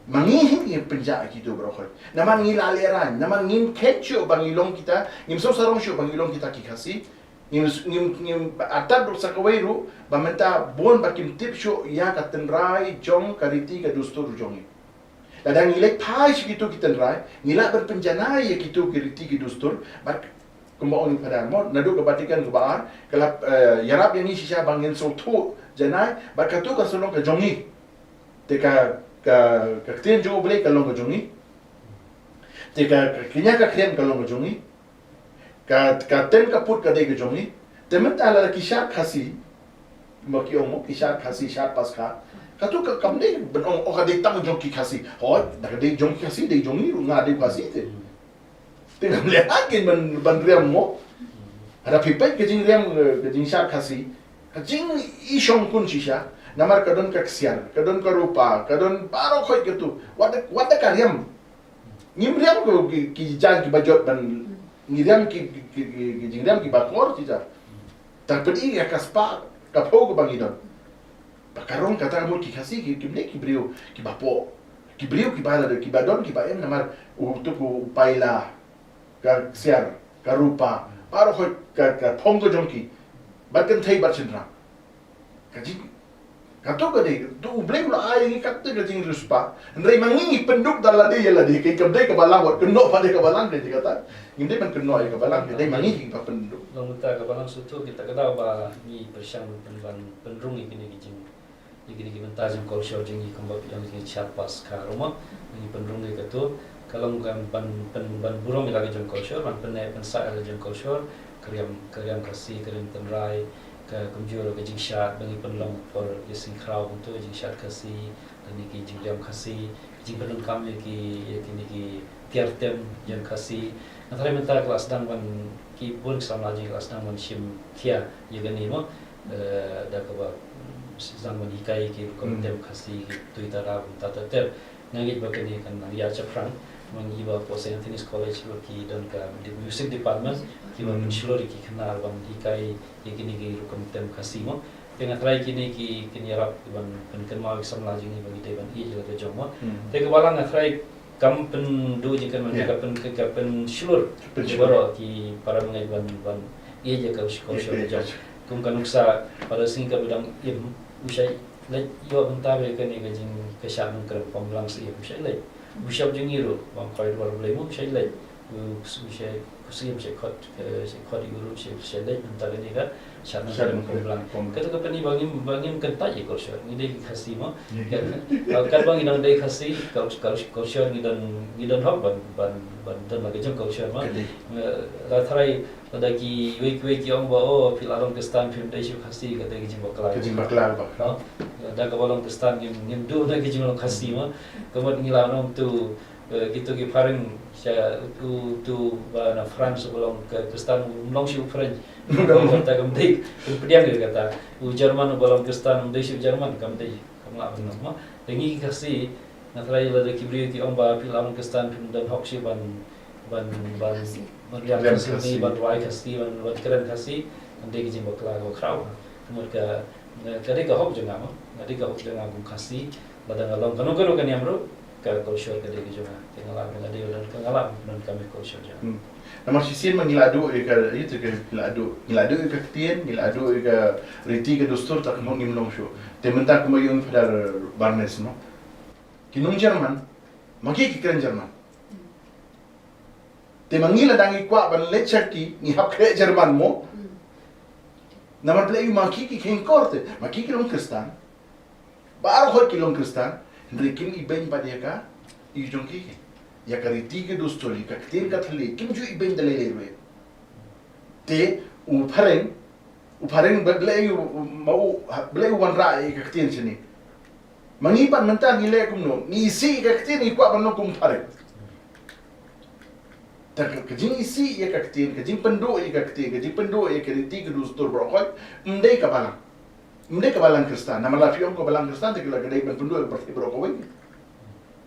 Ma ngi hi ngi pynjah ïa kito baroh khoit. Namar ngi la lehrain, namar ngim kheiñ shuh ba ngi long kita, ngim sngewsarong shuh ba ngi long kita ki Khasi. Ngim, ngim, ngim, artat ruh sa kawei ruh, ba mynta bun ba kim tip shuh ïa ka tynrai jong ka riti ka dustur jong ngi. Lada ngi leit phai sha kito ki tynrai, ngi lah ban pynjanai ïa kito ki riti ki dustur, bad kumba ong i Phadar mo, naduh ka Vatican kaba ar, ka la, eh, ïarap ïa ngi shisha ba ngin sngewthuh janai, bad kato kan sa long ka jong ngi. Te ka, ka, ka ktien jong U Blei ka long ka jong ngi. Te ka, ka kñia ka khriam ka long ka jong ngi. Ka, ka tem ka put ka dei ka jong ngi. Te mynta lada ki shad Khasi, ma ki ong mo, ki shad Khasi, shad Paskha. Kato ka kam dei ban ong, oh, ka dei tang jong ki Khasi. Hooid, da ka dei jong ki Khasi, dei jong ngi ruh, nga dei Khasi te. Te ngam lehrain ban, ban riam mo. Haba phi peit ka jingriam, eh, ka jingshad Khasi. Ka jingïashongkun shisha. Namar ka don ka ksiar, ka don ka rupa, ka don baroh khoit kato. Wat da, wat da ka riam. Ngim riam ko ki, ki jaiñ kiba jot ban, ngi riam ki, ki, ki, ki, ki jingriam kiba kor shisha. Tang peit ïa ka spah ka phew kaba ngi don. Ba ka rong kata ka mut ki Khasi ki, kim dei ki briew kiba poh. Ki briew kiba la, kiba don kiba em namar u tuk u paila, ka ksiar, ka rupa, baroh khoit ka, ka phong ka jong ki. Bad kynthei bad shynrang. Ka jing, kato ka dei, to U Blei u la ai ngi kato ka jingriewspah. Hynrei ma ngi ngi pynduk da lade ïa lade, ka kam dei ka balang, wat kynnoh pat ïa ka balang, ka dei kata. Ngim dei ban kynnoh ïa ka balang, ka dei ma ngi ngi ba pynduk. Long mynta ka balang sngewthuh kita ka daw ba ngi pyrshang ban pynrung ïa kine ki jing, ïa kine ki bynta jong kolshor jong ngi kumba ïa ngi shad Paskha ruh mo, ngi pynrung ïa kato. Ka long ka ban pyn, ban burom ïa la ka jong kolshor, ban pynneh pynsah ïa la ka jong kolshor, ka riam, ka riam Khasi, ka riam tynrai, ka kumjuh ka jingshad ba ngi pynlong por ki seng khraw kumto, jingshad Khasi, lane ki jingriam Khasi, jingpyndonkam ïa ki, ïa kine ki tiar tem jong Khasi. Nga tharai mynta ka la sdang ban, ki bun ki samla jong ngi ka la sdang ban shim khia ïa kane mo, eh, da kaba, mm, sdang ban hikai ki rukom tem Khasi, ki tui tara kumta ter ter. Nga ngeit ba kane kan nang ïa shaphrang, ma ngi ba hapoh Saint Anthony's College ba ki don ka di-, music department, ki ba pynshlur ïa ki khynnah ban hikai ïa kine ki rukom tem Khasi mo. Te nga tharai kine ki kin ïarap ban pynkynmaw ïa ki samla jong ngi ba ngi dei ban ïeit ïa la ka jong mo. Te ka balang nga tharai kam pynduh jingkynmaw, ka pyn, ka pynshlur ïa baroh ki para bangeit ban, ban ïeit ïa ka kolshor ka jong. Kum ka nuksa, para sngi kaba dang im, u shait leit ïoh bynta ba ïa kane ka jing, ka shad Nongkrem, pom lang sih, u shait leit. U bishop jong ngi ruh, ba khoi dwar Blei mo, u shait leit. U, u shait, u shait, u shait khot, eh, shait khot ïa u ruh, shait, shait leit, bynta kane ka shad Nongkrem, pom lang. Kato ka pyni ba ngim, ba ngim kyntait ïa kolshor, ngi dei ki Khasi mo. Kat, kat ba ngi dang dei Khasi, kol, kol, kolshor ngi don, ngi don hok ban, ban, ban don la ka jong kolshor mo. Eh, la tharai Lada kiwei kiwei ki ong ba, oh, phi la long Khristan phim dei shuh Khasi, kata ka jingbakla. Ka jingbakla ba. No? Lada kaba long Khristan ngim, ngim duh na ka jinglong Khasi mo. Ka mut ngi la ong tu, eh, kito ki phareng sha tu, tu ba na France ba long Khristan, um long shuh phareng. Kata kam dei, kam pdiang ïa kata. U German ba long Khristan, um dei shuh German, kam dei. Kam lah ban long mo. Te ngi ki Khasi, nga tharai lada ki briew ki ong ba phi la long Khristan phim don hok shuh ban, ban, ban, ban riam Khasi, ban rwai Khasi, ban, ban kren Khasi. Dei ka jingbakla kaba khraw. Ka mut ka, ka dei ka hok jong nga mo. Ka dei ka hok jong nga kum Khasi. Lada nga long kano kano ka niam ruh, ka culture ka dei ka jong nga. Te nga lah, nga dei, nga lah ban pyndonkam ïa ka culture jong nga. Hmm. Namar shisien ma ngi la duh ïa ka, ïa ka, ngi la duh, ngi la duh ïa ka ktien, ngi la duh ïa ka riti ka dustur, ta kumno ngim long shuh. Te mynta kumba ïa u Father Barnes mo, ki nong German, ma ki ki kren German. Te ma ngi lada ngi kwah ban leit sha ki, ngi hap khreh German mo. Namar balei? Ma ki ki kheiñ kor te, ma ki ki long Khristan. Baroh hoi ki long Khristan, hynrei kim ibeiñ pat ïa ka, ïa jong ki. Ïa ka riti ka dustur, ïa ka ktien ka thylliej, kim ju ibeiñ da lei lei ruh. Te u phareng, u phareng ba-, balei u, ma u, ha-, balei u wanrah ïa ka ktien shane. Ma ngi pat mynta ngi leh kumno, ngi isih ïa ka ktien, ngi kwah ban long kum phareng. Te ka, ka jingisih ïa ka ktien, ka jingpynduh ïa ka ktien, ka jingpynduh ïa ka riti ka dustur baroh hoi, ym dei ka balang. Ym dei ka balang Khristan. Namar la phi ong ka balang Khristan, te ka la ka dei ban pynduh ïa ka pyrthei baroh kawei.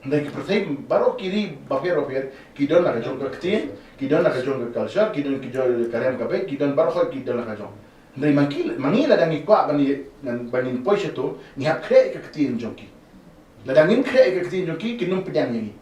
Ym dei, ka pyrthei baroh ki ri bapher bapher, ki don la ka jong ka ktien, ki don la ka jong ka culture, ki don, ki don ka riam ka beit, ki don baroh hoi, ki don la ka jong. Hynrei ma ngi, ma ngi lada ngi kwah ban ïa, ban ngin poi shato, ngi hap khreh ïa ka ktien jong ki. Lada ngim khreh ïa ka ktien jong ki, kin ym pdiang ïa ngi.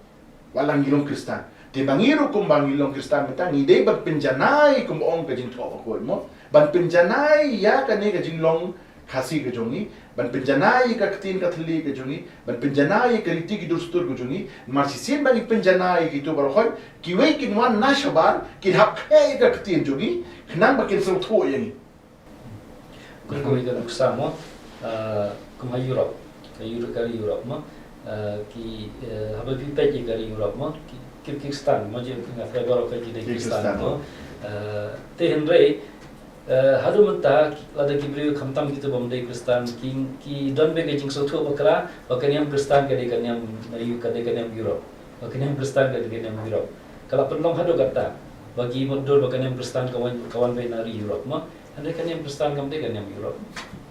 Wat la ngi long Khristan. Te ma ngi ruh kumba ngi long Khristan mynta, ngi dei ban pynjanai kumba ong ka jingthoh bakhuid mo. Ban pynjanai ïa kane ka jinglong Khasi ka jong ngi. Ban pynjanai ïa ka ktien ka thylliej ka jong ngi. Ban pynjanai ïa ka riti ki dustur ka jong ngi. Namar shisien ba ngi pynjanai ïa kito baroh hoi, kiwei kin wan na shabar, kin hap khreh ïa ka ktien jong ngi, khnang ba kin sngewthuh ïa ngi. Kum, kum ka nuksa mo, ah, kum ha Europe, ka Europe, ka ri Europe mo, ah, ki, eh, haba phi peit ïa ka ri Europe mo, ki, ki Khristan mo, je nga tharai baroh ka ji dei Khristan mo. Ah, te hynrei, eh, haduh mynta, lada ki briew khamtam kito bym dei Khristan, ki, ki don beit ka jingsngewthuh bakla, ba ka niam Khristan ka dei ka niam, ka dei ka niam Europe. Ba ka niam Khristan ka dei ka niam Europe. Ka la pynlong haduh katta. Ba ki mutdur ba ka niam Khristan ka wan, ka wan beit na ri Europe mo. Hynrei ka niam Khristan kam dei ka niam Europe.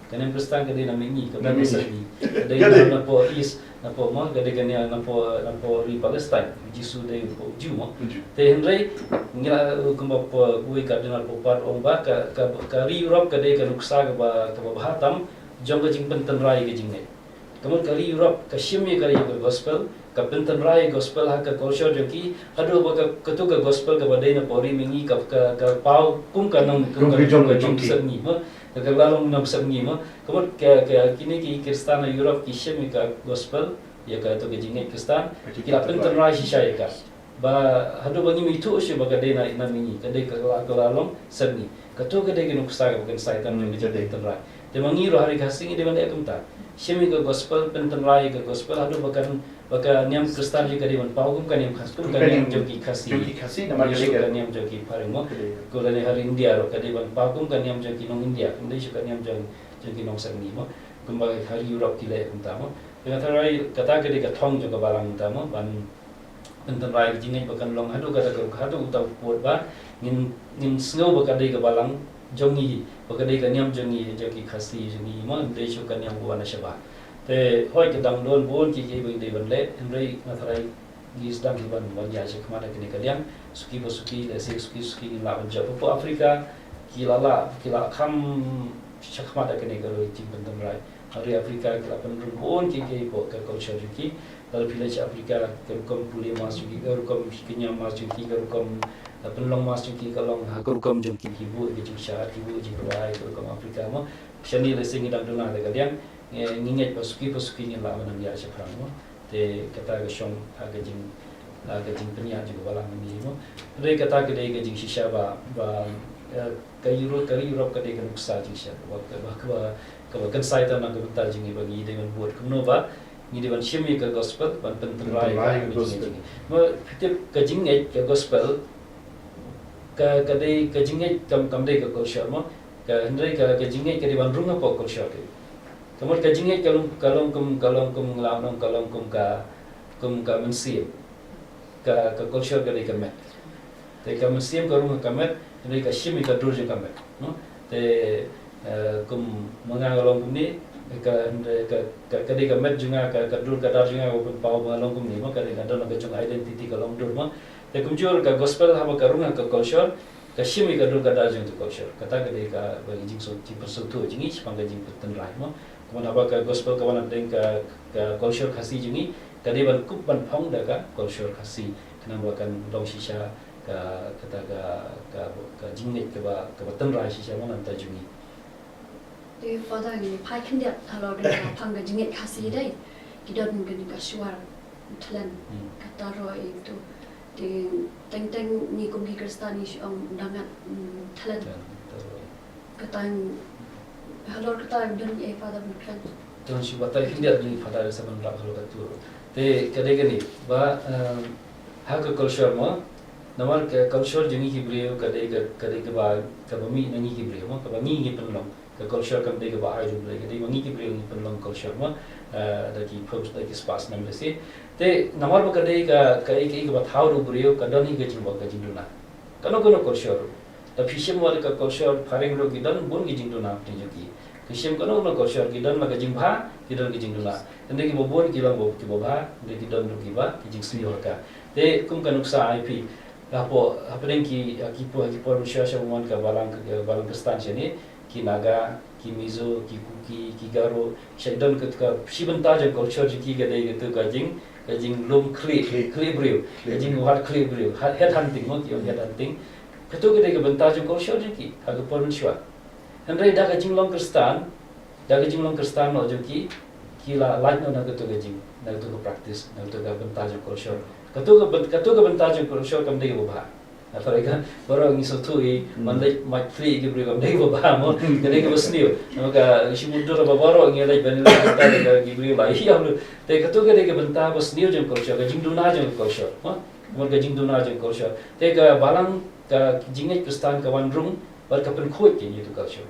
Ka niam Khristan ka dei na mihngi, ka dei na sepngi. Ka dei na, napoh East, napoh mo, ka dei ka niam napoh, napoh ri Palestine. Jisu dei u Jiw mo. Te hynrei ngi la, uh, kumba Pope, uwei Cardinal Pope pat ong ba ka, ka, ka ri Europe ka dei ka nuksa kaba, kaba bha tam jong ka jingpyntynrai ka jingngeit. Ka mut ka ri Europe ka shim ïa ka, ïa ka gospel, ka pyntynrai gospel ha ka culture jong ki, haduh ba ka, kato ka gospel kaba dei napoh ri mihngi ka, ka, ka paw kum ka nong, kum ka nong sepngi mo, ka, ka la long nong sepngi mo. Ka mut ka, ka, kine ki Khristan na Europe ki shim ïa ka gospel, ïa kato ka jingngeit Khristan, ki la pyntynrai shisha ïa ka. Ba haduh ba ngim ithuh shuh ba ka dei na, na mihngi, ka dei ka la, ka la long sepngi. Kato ka dei ka nuksa kaba kynsai tam jong ka jingpyntynrai. Te ma ngi ruh ha ri Khasi ngi dei ban leh kumta. Shim ïa ka gospel, pyntynrai ïa ka gospel, haduh ba kan, ba ka niam Khristan jong ka dei ban paw kum ka niam Khas, kum ka niam jong ki Khasi. Jong ki Khasi, namar ka dei ka niam jong ki phareng mo. Ka dei. Ko lane ha ri India ruh ka dei ban paw kum ka niam jong ki nong India, kam dei shuh ka niam jong, jong ki nong sepngi mo. Kumba ha ri Europe ki leh kumta mo. Te nga tharai kata ka dei ka thong jong ka balang mynta mo, ban pyntynrai ka jingngeit ba kan long haduh kata ka, haduh uta u kut ba ngin, ngin sngew ba ka dei ka balang jong ngi, ba ka dei ka niam jong ngi, jong ki Khasi jong ngi mo, ym dei shuh ka niam ka wan na shabar. Te hooid ka dang don bun kiei kiei ba ngi dei ban leh, hynrei nga tharai ngi sdang hi ban, ban ïaid shakhmat ha kane ka liang, suki pa suki, lehse suki suki ngin lah ban jop. Hapoh Africa ki la, la, ki la kham shakhmat ha kane ka jingpyntynrai. Ha ri Africa ki la pynrung bun kiei kiei hapoh ka culture jong ki. Lada phi leit sha Africa, ka rukom pule mass jong ki, ka rukom kynñiaw mass jong ki, ka rukom, eh, pynlong mass jong ki, ka long ha ka rukom jong ki, ki buh ka jingshad, ki buh jingrwai, ka rukom Africa mo. Shane lehse ngi dang duna da ka liang, ngi, ngi ngeit ba suki pa suki ngin lah ban nang ïaid shaphrang mo. Te kata ka shong ha ka jing, ha ka jingpynïaid jong ka balang ngi mo. Hynrei kata ka dei ka jingshisha ba, ba, eh, ka Europe, ka ri Europe ka dei ka nuksa jingshisha ba, ba, ba, kaba kynsai tam na ka bynta jong ngi ba ngi dei ban bud kumno ba ngi dei ban shim ïa ka gospel ban pyntynrai ïa ka gospel. Mo, phi tip ka jingngeit ka gospel ka, ka dei ka jingngeit kam, kam dei ka culture mo. Ka, hynrei ka, ka jingngeit ka dei ban rung hapoh culture ka. Ka mut ka jingngeit ka long, ka long kum, ka long kum, ngi lah ban ong ka long kum ka, kum ka mynsiem. Ka, ka culture ka dei ka met. Te ka mynsiem ka rung ka met, hynrei ka shim ïa ka dur jong ka met. No? Te, eh, kum ma nga nga long kumne, ka, ka, ka, ka dei ka met jong nga, ka, ka dur ka dar jong nga, ka pynpaw ba nga long kumne mo, ka dei ka don ka jong identity ka long dur mo. Te kumjuh ka gospel haba ka rung ka culture, Ka shim ïa ka dur ka dar jong tu culture. Kata ka dei kaba ka jingsngewthuh, jingsngewthuh jong ngi shaphang ka jingpyntynrai mo. Kumno haba ka gospel ka wan hapdeng ka, ka culture Khasi jong ngi, ka dei ban kup ban phong da ka culture Khasi. Khnang ba kan long shisha ka, kata ka, ka, ka jingngeit kaba, kaba tynrai shisha mo na ka bynta jong ngi. Te Father, ngi phai khyndiat halor kane ka phang ka jingngeit Khasi dei. Ki don kane ka shuwa thlen. Hmm. Kata ruh ïa tu. Te teng teng ngi kum ki Khristan ngi shu ong da ngat, mm, thlen. Thlen, thlen. Kata halor kata don ei Father ban kren. Don shu batai khyndiat ngi Father sa ban rap halor kata ruh. Te ka dei kane ba, em, ha ka culture mo. Namar ka culture jong ngi ki briew ka dei ka, ka dei kaba, kaba mih na ngi ki briew mo, kaba ngi ngi pynlong. Ka culture kam dei kaba ai ruh, ka dei ma ngi ki briew ngi pynlong culture mo, eh, da ki pop, da ki spas nam lesi. Te namar ba ka dei ka, ka, ka, kaba thaw ruh briew, ka don hi ka jingbok ka jingduna. Kano kano culture ruh. Da phi shim wat ka culture phareng ruh ki don bun ki jingduna hapdeng jong ki. Ki shim kano kano culture ki don la ka jingbha, ki don ki jingduna. Hynrei kiba bun ki long ba kiba bha, hynrei ki don ruh kiba, ki jingsniew ha ka. Te kum ka nuksa ai phi. Hapoh, hapdeng ki, ki por, ki por mynshuwa shuwa ban wan ka balang, ka balang Khristan shane. Ki Naga, ki Mizo, ki Kuki, ki Garo, sha don ka, ka shi bynta jong culture jong ki ka dei katu ka jing, ka jinglum khlieh, khlieh briew, ka jingwad khlieh briew, head hunting mo, ki ong head hunting. Katu ka dei ka bynta jong culture jong ki ha ka por mynshuwa. Hynrei da ka jinglong Khristan, da ka jinglong Khristan noh jong ki, ki la lait noh na katu ka jing, na katu ka practice, na katu ka bynta jong culture. Katu ka byn-, katu ka bynta jong culture kam dei kaba bha. Hynrei ka baroh ngi sngewthuh i, man leit mait khlieh ki briew kam dei kaba bha mo, ka dei kaba sniew. Namar ka shi mutdur ba baroh ngi leit ban leit bynta ka ki briew la ïa lu. Te katu ka dei ka bynta ba sniew jong culture, ka jingduna jong culture mo. Namar ka jingduna jong culture. Te ka balang ka jingngeit Khristan ka wan rung bad ka pynkhuid ïa katu culture.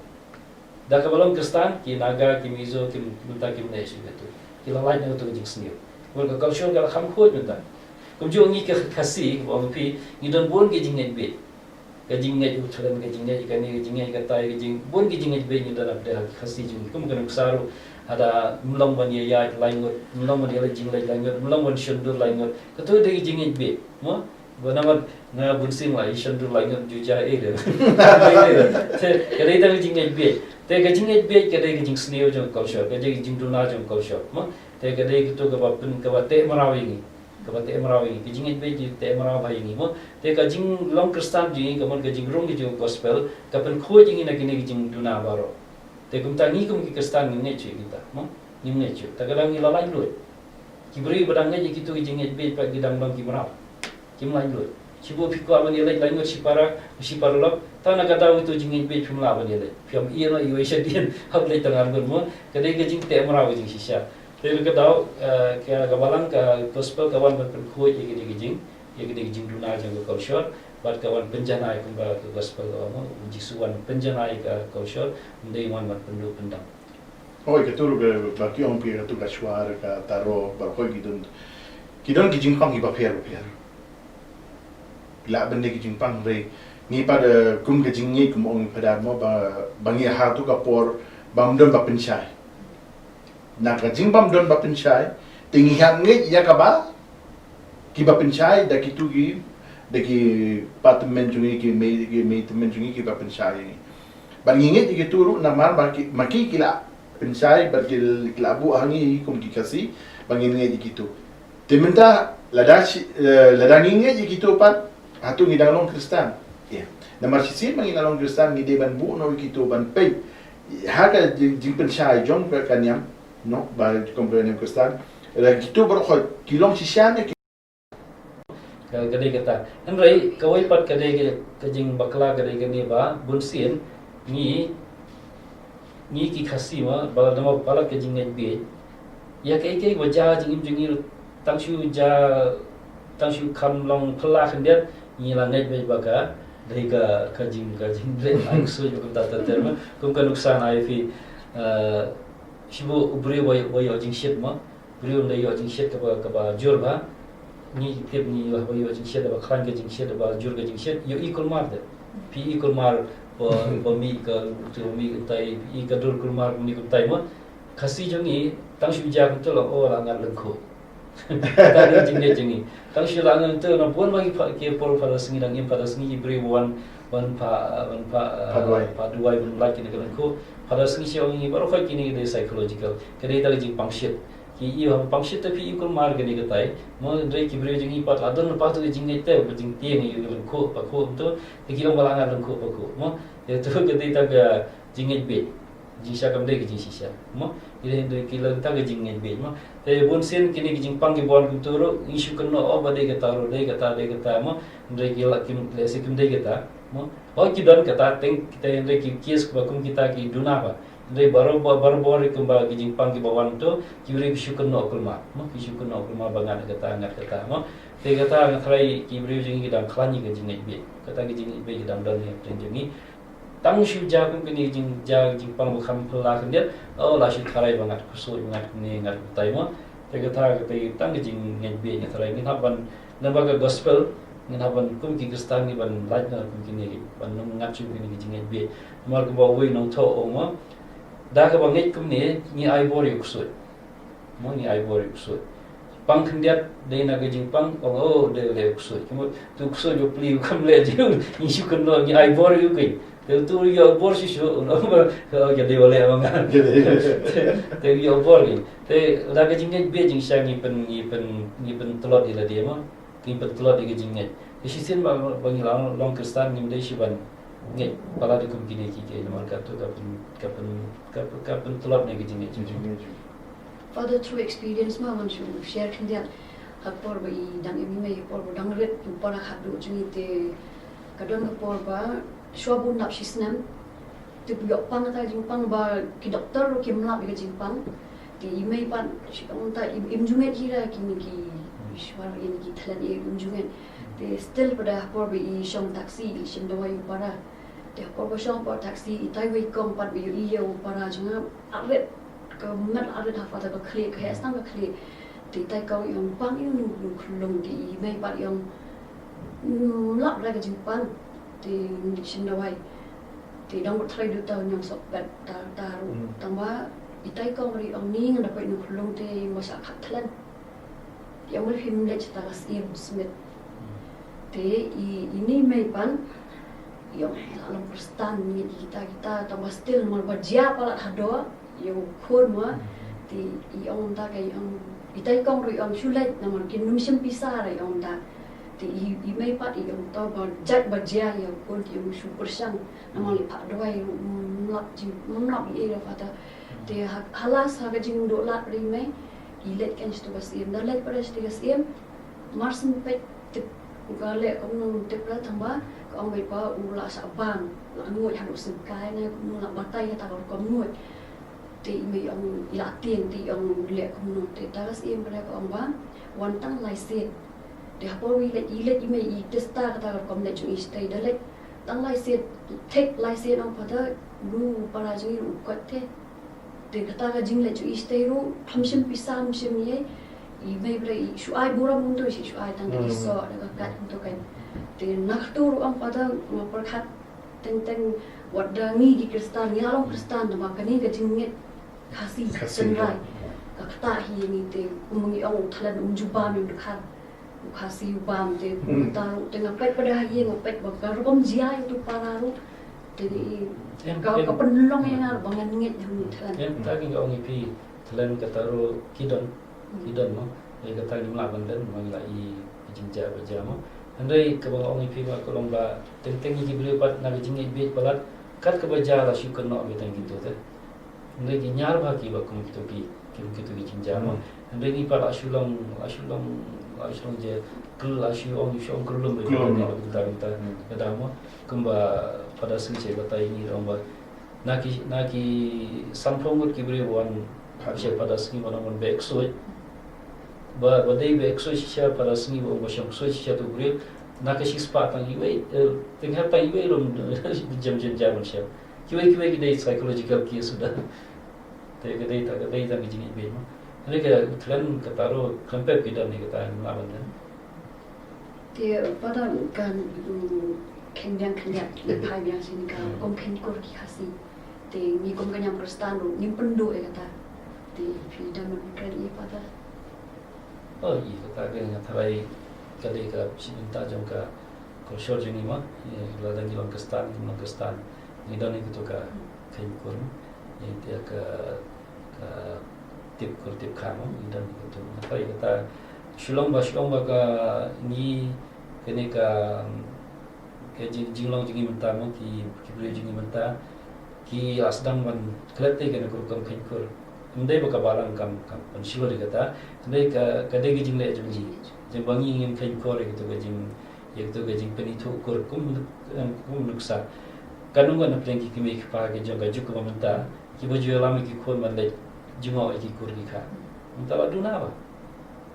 Da kaba long Khristan, ki Naga, ki Mizo, ki mynta kim leh shuh katu. Ki la lait na katu ka jingsniew. Namar ka culture ka la kham khuid mynta. Kumjuh ngi ka Khasi, ba ong phi, ngi don bun ki jingngeit bieit. Ka jingngeit u thlen, ka jingngeit kane, ka jingngeit katai, ka jing, bun ki jingngeit bieit ngi don hapdeng ha Khasi jong ngi. Kum ka nuksa ruh, hada ym long ban ïaid lai ngut, ym long ban ïaleit jingleit lai ngut, ym long ban shon dur lai ngut. Katu dei ka jingngeit bieit, mo? Ba namar nga bun sien la ïa shon dur lai ngut ju ja ei de. Te ka dei tang ka jingngeit bieit. Te ka jingngeit bieit ka dei ka jingsniew jong ka culture, ka dei ka jingduna jong ka culture. Mo? Te ka dei katu kaba pyn, kaba teh mraw ïa ngi. Kaba teh mraw ïa ngi. Ka jingngeit bieit ka teh mraw bha ïa ngi. Mo? Te ka jinglong Khristan jong ngi, ka mon ka jingrung jong ka gospel, ka pynkhuid ïa ngi na kine ki jingduna baroh. Te kumta ngi kum ki Khristan ngim ngeit shuh ïa kita. Mo? Ngim ngeit shuh. Ta ka dang ngi la laitluid. Ki briew ba dang ngeit ïa kitu ki jingngeit bieit pat ki dang long ki mraw. Kim laitluid. Shu ba phi kwah ban ïaleit laitluid shi para, shi paralok. Ta na ka daw itu jingngeit bieit phim lah ban ïaleit. Phim ïa no iwei shadien. Hap leit tang arngut mo. Ka dei ka jingteh mraw ka jingshisha. Te ka daw, eh, ka, ka balang ka gospel ka wan ban pynkhuid ïa kine ki jing, ïa kine ki jingduna jong ka culture. Bad ka wan pynjanai kumba ka gospel ka ong mo. Jisu wan pynjanai ka culture. Ym dei wan ban pynduh pyndam. Hooid, katu ruh ba ki ong phi katu ka shuwa ka taro, baroh hooid ki don. Ki don ki jingpang kiba pher bapher. Lah ban dei ki jingpang hynrei ngi pat, eh, kum ka jingngeit kum ong phi da mo ba, ba ngi ha tu ka por bym don ba pynshai. Na ka jingbym don ba pynshai, te ngi hap ngeit ïa kaba kiba pynshai da kitu ki, da ki patmen jong ngi ki mei, ki mei tymmen jong ngi kiba pynshai. Bad ngi ngeit ïa kitu ruh namar ba ki, ma ki ki la pynshai bad ki, ki la buh ha ngi kum ki Khasi ba ngi ngeit ïa kitu. Te mynta lada shi, eh, lada ngi ngeit ïa kitu pat, hato ngi dang long Khristan? Ïa. Namar shisien ba ngi la long Khristan ngi dei ban buh noh ïa kitu ban peit ha ka jing, jingpynshai jong ka, ka niam, no, ba kum ka niam Khristan. Lada kitu baroh hooid ki long shisha ne ki Ka, ka dei kata. Hynrei kawei pat ka dei ka, ka jingbakla ka dei kane ba bun sien ngi, ngi ki Khasi ma ba la dang palat ka jingngeit bieit. Ïa kaei kaei ba jia jingim jong ngi tang shu jia, tang shu kham long phylla khyndiat ngi la ngeit bieit ba ka dei ka, ka jing, ka jingblei. Ai ksuid ba kumta ter ter ma kum ka nuksa na ai phi, eh, shu ba u briew ba ïoh, ba ïoh jingshit ma. Briew ynda ïoh jingshit kaba, kaba jur bha. Ngi tip ngi ïoh ba ïoh jingshit ba khlaiñ ka jingshit ba jur ka jingshit. Ïohi kulmar te. Phi i kulmar ba, ba mih ka, to mih kumtai, i ka dur kulmar mih kumtai mo. Khasi jong ngi tang shu jia kumta la o la ngat lyngkhuh. Kata ka jingngeit jong ngi. Tang shu la ngan tu na bun ba ki pha-, ki por Father Sngi dang im Father Sngi ki briew wan, wan pha, wan pha, uh, pha duwai, pha duwai ban lait kane ka lyngkhuh. Father Sngi shu ong ngi baroh kine ki dei psychological. Ka dei ta ka jingpang shit. Ki ïoh pang shit te phi ïoh kulmar kane ka tai. Mo hynrei ki briew jong ngi pat la don pat ka jingngeit te ba jingtieng ïoh lyngkhuh pha khuh tu. Te ki ong ba la ngat lyngkhuh pha khuh. Mo te tu ka dei ta ka jingngeit bieit. Jingshisha kam dei ka jingshisha. Mo ki dei hynrei ki long ta ka jingngeit bieit mo. Te bun sien kine ki jingpang ki bun kumtu ruh ngi shu kynnoh oh ba dei kata ruh dei kata dei kata mo. Hynrei ki la kim lehse kim dei kata mo. Oh ki don kata teng kita hynrei ki case ba kum kita ki duna ba. Hynrei baroh ba baroh ba ri kumba ki jingpang ki ba wan tu ki briew ki shu kynnoh kulmar mo ki shu kynnoh kulmar ba ngat kata ngat kata mo. Te kata nga tharai ki briew jong ngi ki dang khlaiñ ïa ka jingngeit bieit. Kata ka jingngeit bieit ki dang don ïa ka jong ngi. Tang shu ja kum kine jing ja jingpang ba kham phylla khyndiat. Oh la shu tharai ba ngat khusuit ngat kine ngat kutai mo. Te kata kata tang ka jingngeit bieit nga tharai ngin hap ban naba ka gospel ngin hap ban kum ki Khristan ngi ban lait na kum kine ban nang ngat shu kine ki jingngeit bieit. Namar kumba uwei nongthoh u ong mo. Da kaba ngeit kumne ngi ai bor ïa u ksuid. Mo ngi ai bor ïa u ksuid. Pang khyndiat dei na ka jingpang ong oh dei leh u ksuid. Kumba tu ksuid u pli u kam leh jong ngi shu kynnoh ngi ai bor ïa u ksuid. Te tu ïa bor shu shu u ong ba ka dei leh ma nga. Te ïa bor ngi. Te da ka jingngeit bieit jingshisha ngi pyn ngi pyn ngi pyntlot ïa lade mo. Ki pyntlot ïa ka jingngeit. Te shisien ba ba ngi la long Khristan ngim dei shu ban ngeit palat ïa kum kine ki kiei namar ka tu ka pyn ka pyn ka pyn ka pyntlot na ka jingngeit. Jingngeit. Father, through experience ma wan shu share khyndiat ha por ba i dang im i mei ha por ba dang rit u para khadduh jong i te ka don ka por ba shuwa ba un dap shi snem. Te phi ïoh pang kata ka jingpang ba ki doktor ruh kim lap ïa ka jingpang. Te i mei pat shi ong ta im, im ju ngeit hi ra kine ki shuwa ïa ki thlen im ju ngeit. Te still pat ha por ba i shong taxi i shim dawai u para. Te ha por ba shong por taxi i tai wei kong pat ba ïohi ïa u para jong nga. Arit ka met arit ha Father ka khlieh ka heh stang ka khlieh. Te i tai kong i ong pang ïa u nongkhyllung te i mei pat i ong lap ra ka jingpang. Te ngi shim dawai. Te dang bad trai du ta ñiong sok pet ta ta ruh. Tang ba i tai kong ri ong ni ngan da peit nongkhyllung te ma sha khat thlen. Te ong ri phim leit ta ka siem smit. Te i ini mei pan i ong he la long Khristan ni kita kita tang ba still mar ba jia palat hado. Ïa u khun mo. Te i ong ta ka i ong i tai kong ruh i ong shu leit namar kin nym shim pisa ra i ong ta. Te i i mei pat i ong ta ba jait ba jia ïa u khun te i ong shu pyrshang namar i phah dawai ruh mlap jing mlap i ei ra Father. Te ha halas ha ka jingduh lad ri mei i leit kan shu ba siem da leit pada shu ka siem. Mar syn peit tip u ka leh kumno tip ra tang ba ka ong beit ba u la shah bam la nguid haduh sngewkai ne kumno la batai kata ka rukom nguid. Te i mei ong i la tieng te i ong leh kumno te ta ka siem ka leh ka ong ba wan tang lai sien. Te ha por i leh i leh i mei i testa kata ka rukom leh jong i shtei da leh tang lai sien thik lai sien ong pata ru para jong i u kot te. Te kata ka jingleh jong i shtei ruh kham shim pisa ym shim ïa i mei bre i shu ai burom kumto i shu ai tang da ki soh da ka kat kumto kan. Te na katu ruh ong pata nga pyrkhat teng teng wat da ngi ki Khristan ngi la long Khristan da ma kane ka jingngeit Khasi Khasi. Tynrai ka kata hi ngi te kum ngi ong thlan um ju bam ïa u dkhar. U Khasi u bam te ta ruh te nga peit pada ha ïing nga peit ba ka rukom jia ïa utu para ruh te ni ka ka pynlong ïa nga ba ngan ngeit ha u thlan. Em ta ki nga ong ïa phi thlan kata ruh ki don ki don mo. Ïa kata ngim lah ban don mo ngi la i jingjia ba jia mo. Hynrei kaba nga ong ïa phi ba ka long ba teng teng ïa ki briew pat na ka jingngeit bieit palat kat kaba jia la shu kynnoh ba tang kito te. Hynrei ki ñiar bha ki ba kum kito ki, ki kum kito ki jingjia mo. Hynrei ngi pat la shu long, la shu long, la shu long je, kul la shu ong, shu ong kul lum ba kul lum. Kul lum. Kul lum. Kul lum mo. Kumba Father Sngi che batai ngi ong ba na ki, na ki sanphew ngut ki briew wan, ha, che Father Sngi wan wan ba ksuid. Ba, ba dei ba ksuid shisha Father Sngi wan ba shong ksuid shisha tu briew. Na ka shispah tang iwei, eh, teng ha tang iwei lum jem jem jam shisha. Kiwei kiwei ki dei psychological case suda. Te ka dei ta ka dei ta ka jingïeit mo. Hynrei ka khlem kata ruh khlem pep ki don ne kata ngim lah ban don. Te pat ka kheiñ biang kheiñ ïap phai biang sini ka kum kheiñ kur ki Khasi. Te ngi kum ka niam Khristan ruh ngim pynduh ïa kata. Te phi dang ban kren ïa pat. Oh, ïa kata ka nga tharai ka dei ka shi bynta jong ka culture jong ngi ma. Ïa, lada ngi long Khristan, ngi long Khristan, ngi don ïa kito ka kheiñ kur. Ïa, ïa ka, ka tip kur tip kha ma, ngi don ïa kito. Nga tharai kata shu long ba, shu long ba ka ngi kane ka ka jing, jinglong jong ngi mynta mo, ki, ki briew jong ngi mynta ki la sdang ban klet ïa kane ka rukom kheiñ kur. Ym dei ba ka balang kam, kam pynshlur ïa kata. Hynrei ka, ka dei ka jingleh jong ngi. Jong ba ngi ngin kheiñ kur ïa kito ka jing, ïa kito ka jingpynithuh kur kum, kum nuksa. Ka nongwan na pdeng ki kmie ki kpa ki jong ka juk kaba mynta, kiba ju ïalam ïa ki khun ban leit jngoh ïa ki kur ki kha. Mynta la duna ba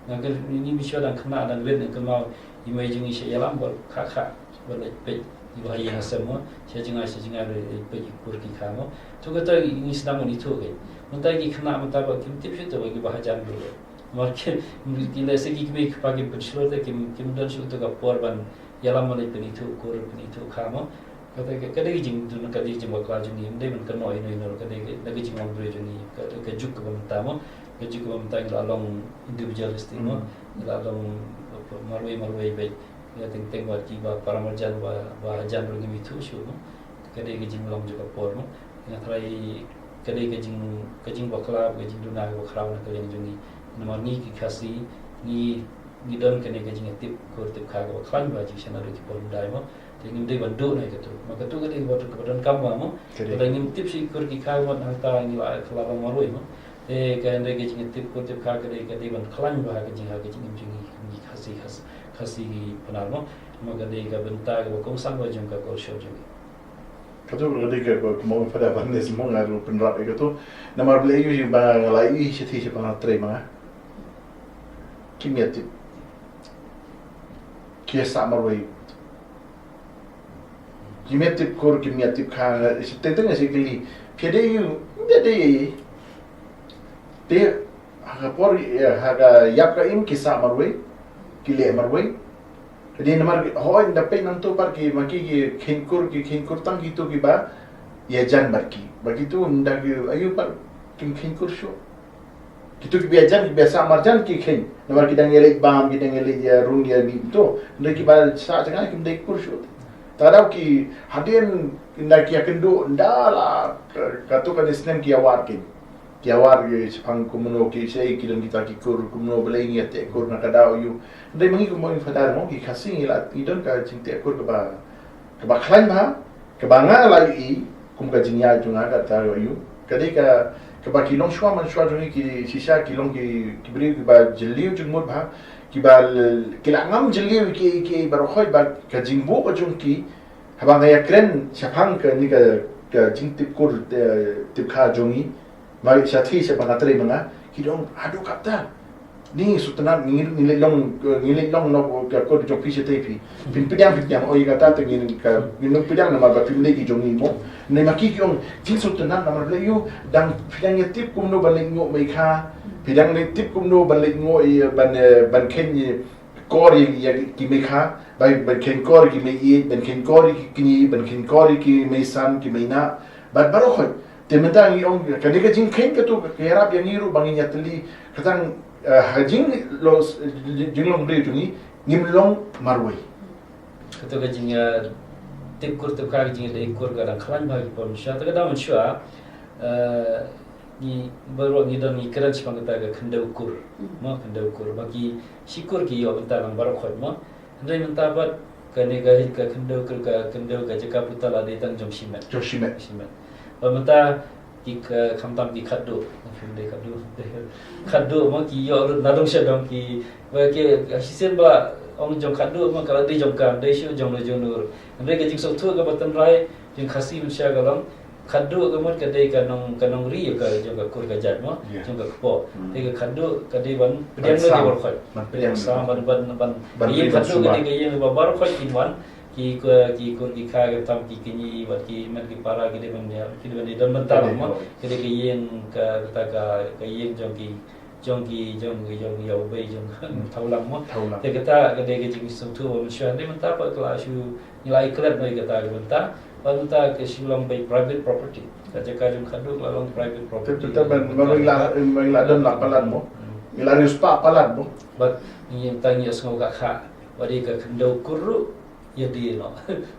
nga kren, ngi, ngi shu dang khynnah dang rit, ngi kynmaw i mei jong ngi shu ïalam bad kha kha bad leit peit ïa ba ha ïing ha sem mo, sha jngai sha jngai leit peit ïa ki kur ki kha mo. To kata ngi sdang ban ithuh kein. Mynta ki khynnah mynta ba kim tip shuh to ba kiba hajan ruh. Namar ki, ki lehse ki kmie ki kpa kim pynshlur te kim, kim don shuh to ka por ban ïalam ban leit pynithuh kur pynithuh kha mo. Kata ka, ka dei ka jingduna, ka dei ka jingbakla jong ngi, ym dei ban kynnoh ïano ïano, ka dei ka, ka dei ka jinglong briew jong ngi, ka, ka juk kaba mynta mo, ka juk kaba mynta ngi la long individualistic mo, ngi la long marwei marwei beit, ngi la teng teng bad kiba para marjan ba, ba hajan ruh ngim ithuh shuh mo. Ka dei ka jinglong jong ka por mo. Nga tharai ka dei ka jing, ka jingbakla, ka jingduna kaba khraw na ka liang jong ngi. Namar ngi ki Khasi, ngi, ngi don kane ka jingtip kur tip kha kaba khlaiñ ba jingshna ruh ki por ym dei mo. Te ngim dei ban duh na katu. Ma katu ka dei kaba, kaba donkam ba mo. Ka dei. Lada ngim tip sha ki kur ki kha mo, nangta ngi la, ka la long marwei mo. Te ka dei ka jingtip kur tip kha ka dei, ka dei ban khlaiñ ba ka jing, ha ka jingim jong ngi, ngi Khasi, Khasi, Khasi ki Pnar mo. Ma ka dei ka bynta kaba kongsan ba jong ka culture jong ngi. Katu ka dei ka, ka, ka mo pada ban ne semua nga ruh pynrap ïa katu. Namar balei ïa ba nga la ïohi shathie shaphang trei ma nga. Kim ïa tip. Ki ïa sah marwei. Kim ïa tip kur, kim ïa tip kha, nga, teng teng nga shu kylli. Phi dei ïa, phi dei ïa. Te, ha ka por, eh, ha ka ïap ka im ki sah marwei, ki leh marwei. Dei namar, hooid, da peit nangto pat ki, ma ki, ki kheiñ kur, ki kheiñ kur tang kito kiba ïajan bad ki. Ba kito, ynda ki, aïu pat, kim kheiñ kur shuh. Kito kiba ïajan, kiba sah marjan ki kheiñ. Namar ki dang ïaleit bam, ki dang ïaleit ïa rung ïa mih to. Ynda kiba sah jngai kim dei kur shuh. Te lada ki hadien ynda ki ïakynduh, ynda la, ka, kato kane snem ki ïawad ki. Ki ïawad ki shaphang kumno ki, shaei ki don kita ki kur, kumno balei ngi ïateh kur na ka daw ïu. Ynda ma ngi kum u Father mo, ki Khasi ngi la, ngi don ka jingteh kur kaba, kaba khlaiñ bha, kaba nga la ïohi kum ka jingïaid jong nga kata ïoh ïu. Ka dei ka, kaba ki longshuwa manshuwa jong ngi ki shisha ki long ki, ki briew kiba jylliew jingmut bha, kiba l-, ki la ngam jylliew ki, ki baroh khoit ba ka jingbuh ka jong ki, haba nga ïakren shaphang kane ka, ka jingtip kur, eh, tip kha jong ngi. Ba shathie shaphang ka trei ma nga, ki ong, haduh katta. Ni sngewtynnat, ngi, ngi leit long, ngi leit long noh ka kur jong phi shatei phi. Phin pdiang, phin pdiang, oi kata te ngin ka, ngin ym pdiang namar ba phim dei ki jong ngi mo. Namar ki ki ong, phin sngewtynnat namar balei ïu, dang phi dang ïa tip kumno ban leit nguh mei kha. Phi dang leit tip kumno ban leit nguh ïa ban, eh, ban kheiñ ïa kor ïa, ïa ki mei kha, ban, ban kheiñ kor ïa ki mei ïeit, ban kheiñ kor ïa ki kñi, ban kheiñ kor ïa ki mei san, ki mei nah. Bad baroh khoit. Te mynta ngi ong, kane ka jingkheiñ katu ka ïarap ïa ngi ruh ba ngin ïatylli, kata, eh, ha jinglong, jinglong briew jong ngi, ngim long marwei. Katu ka jing, eh, tip kur tip kha ka jingïadei kur ka dang khlaiñ bha ki por mynshuwa, te ka dang mynshuwa, eh, ngi baroh ngi don ngi kren shaphang kata ka khyndew kur. Mo khyndew kur. Ba ki shi kur ki ïoh bynta lang baroh khoit mo. Hynrei mynta pat kane ka, ka khyndew, ka, ka khyndew ka jaka puta la dei tang jong shimet. Jong shimet. Shimet. Ba mynta ki ka, khamtam ki khatduh. Phim dei khatduh. Khatduh mo ki ïoh lut na dong sha dong ki, ba ki, shisien ba ong jong khatduh mo ka la dei jong ka, dei shuh jong la jong nur. Hynrei ka jingsngewthuh kaba tynrai jong Khasi mynshuwa ka long, khatduh ka mut ka dei ka nong, ka nongri ka jong ka kur ka jait mo, jong ka kpoh. Te ka khatduh ka dei ban pdiang noh ïa ki baroh khoit. Ban pdiang noh. Ban, ban, ban ïing khatduh ka dei ka ïing ba baroh khoit kin wan, ki, ki kur ki kha, ki tam ki kñi bad ki met ki para ki dei ban ïa, ki dei ban ïa don bynta mo. Ka dei ka ïing ka, kata ka, ka ïing jong ki, jong ki, jong ki, jong ïa u bei jong Thawlang mo. Thawlang. Te kata ka dei ka jingsngewthuh ba mynshuwa. Hynrei mynta pat ka la shu ngi la ïaklet noh ïa kata ka bynta. Bad mynta ka shu long ba private property. Ka jaka jong khatduh ka la long private property. Te mynta ban, ban la, ban la don la palat mo. Ngi la riewspah palat mo. Bad ngi tang ïa sngew ka kha, wat ïa ka khyndew kur ruh ïa die noh.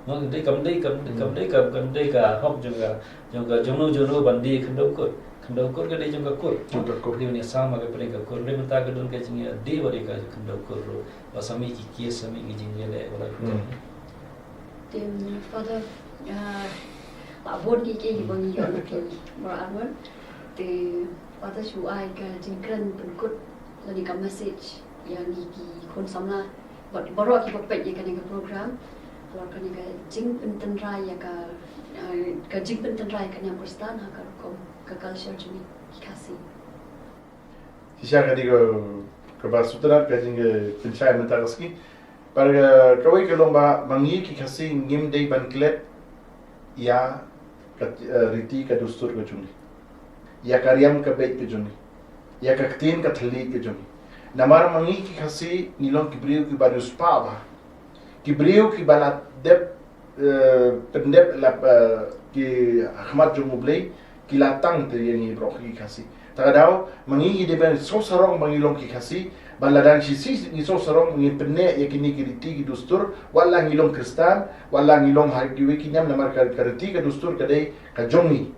Mo, dei kam dei kam kam dei kam kam dei ka hok jong ka jong ka jong no jong no ban die khyndew kur. Khyndew kur ka dei jong ka kur. Jong ka kur. Dei ban ïa sam ha ka pdeng ka kur. Dei mynta ka don ka jingïadie wat ïa ka khyndew kur ruh. Ba sa mih ki kies, sa mih ki jingïaleh wala ki. Hmm. Te, Father, ah, la bun ki kiei kiba ngi ïoh na phi baroh arngut. Te Father, shu ai ka jingkren pynkut lane ka message ïa ngi ki khun samla bad baroh kiba peit ïa kane ka program. Halor kane ka jingpyntynrai ïa ka, ah, ka jingpyntynrai ka niam Khristan ha ka rukom ka culture jong ngi ki Khasi. Shisha ka dei ka, kaba sngewtynnat ka jingpynshai mynta ka sngi. Bad kawei ka long ba ma ngi ki Khasi ngim dei ban klet ïa ka, eh, riti ka dustur ka jong ngi, ïa ka riam ka beit ka jong ngi, ïa ka ktien ka thylliej ka jong ngi. Namar ma ngi ki Khasi ngi long ki briew kiba riewspah bha, ki briew kiba la dep, eh, pyndep la, eh, ki ha khmat jong U Blei, ki la tang te ïa ngi baroh ki Khasi. Ta ka daw ma ngi ngi dei ban sngewsarong ba ngi long ki Khasi. Bad lada ngi shisha ngi sngewsarong, ngi pynneh ïa kine ki riti ki dustur, wat la ngi long Khristan, wat la ngi long ha kiwei ki niam, namar ka, ka riti ka dustur ka dei ka jong ngi.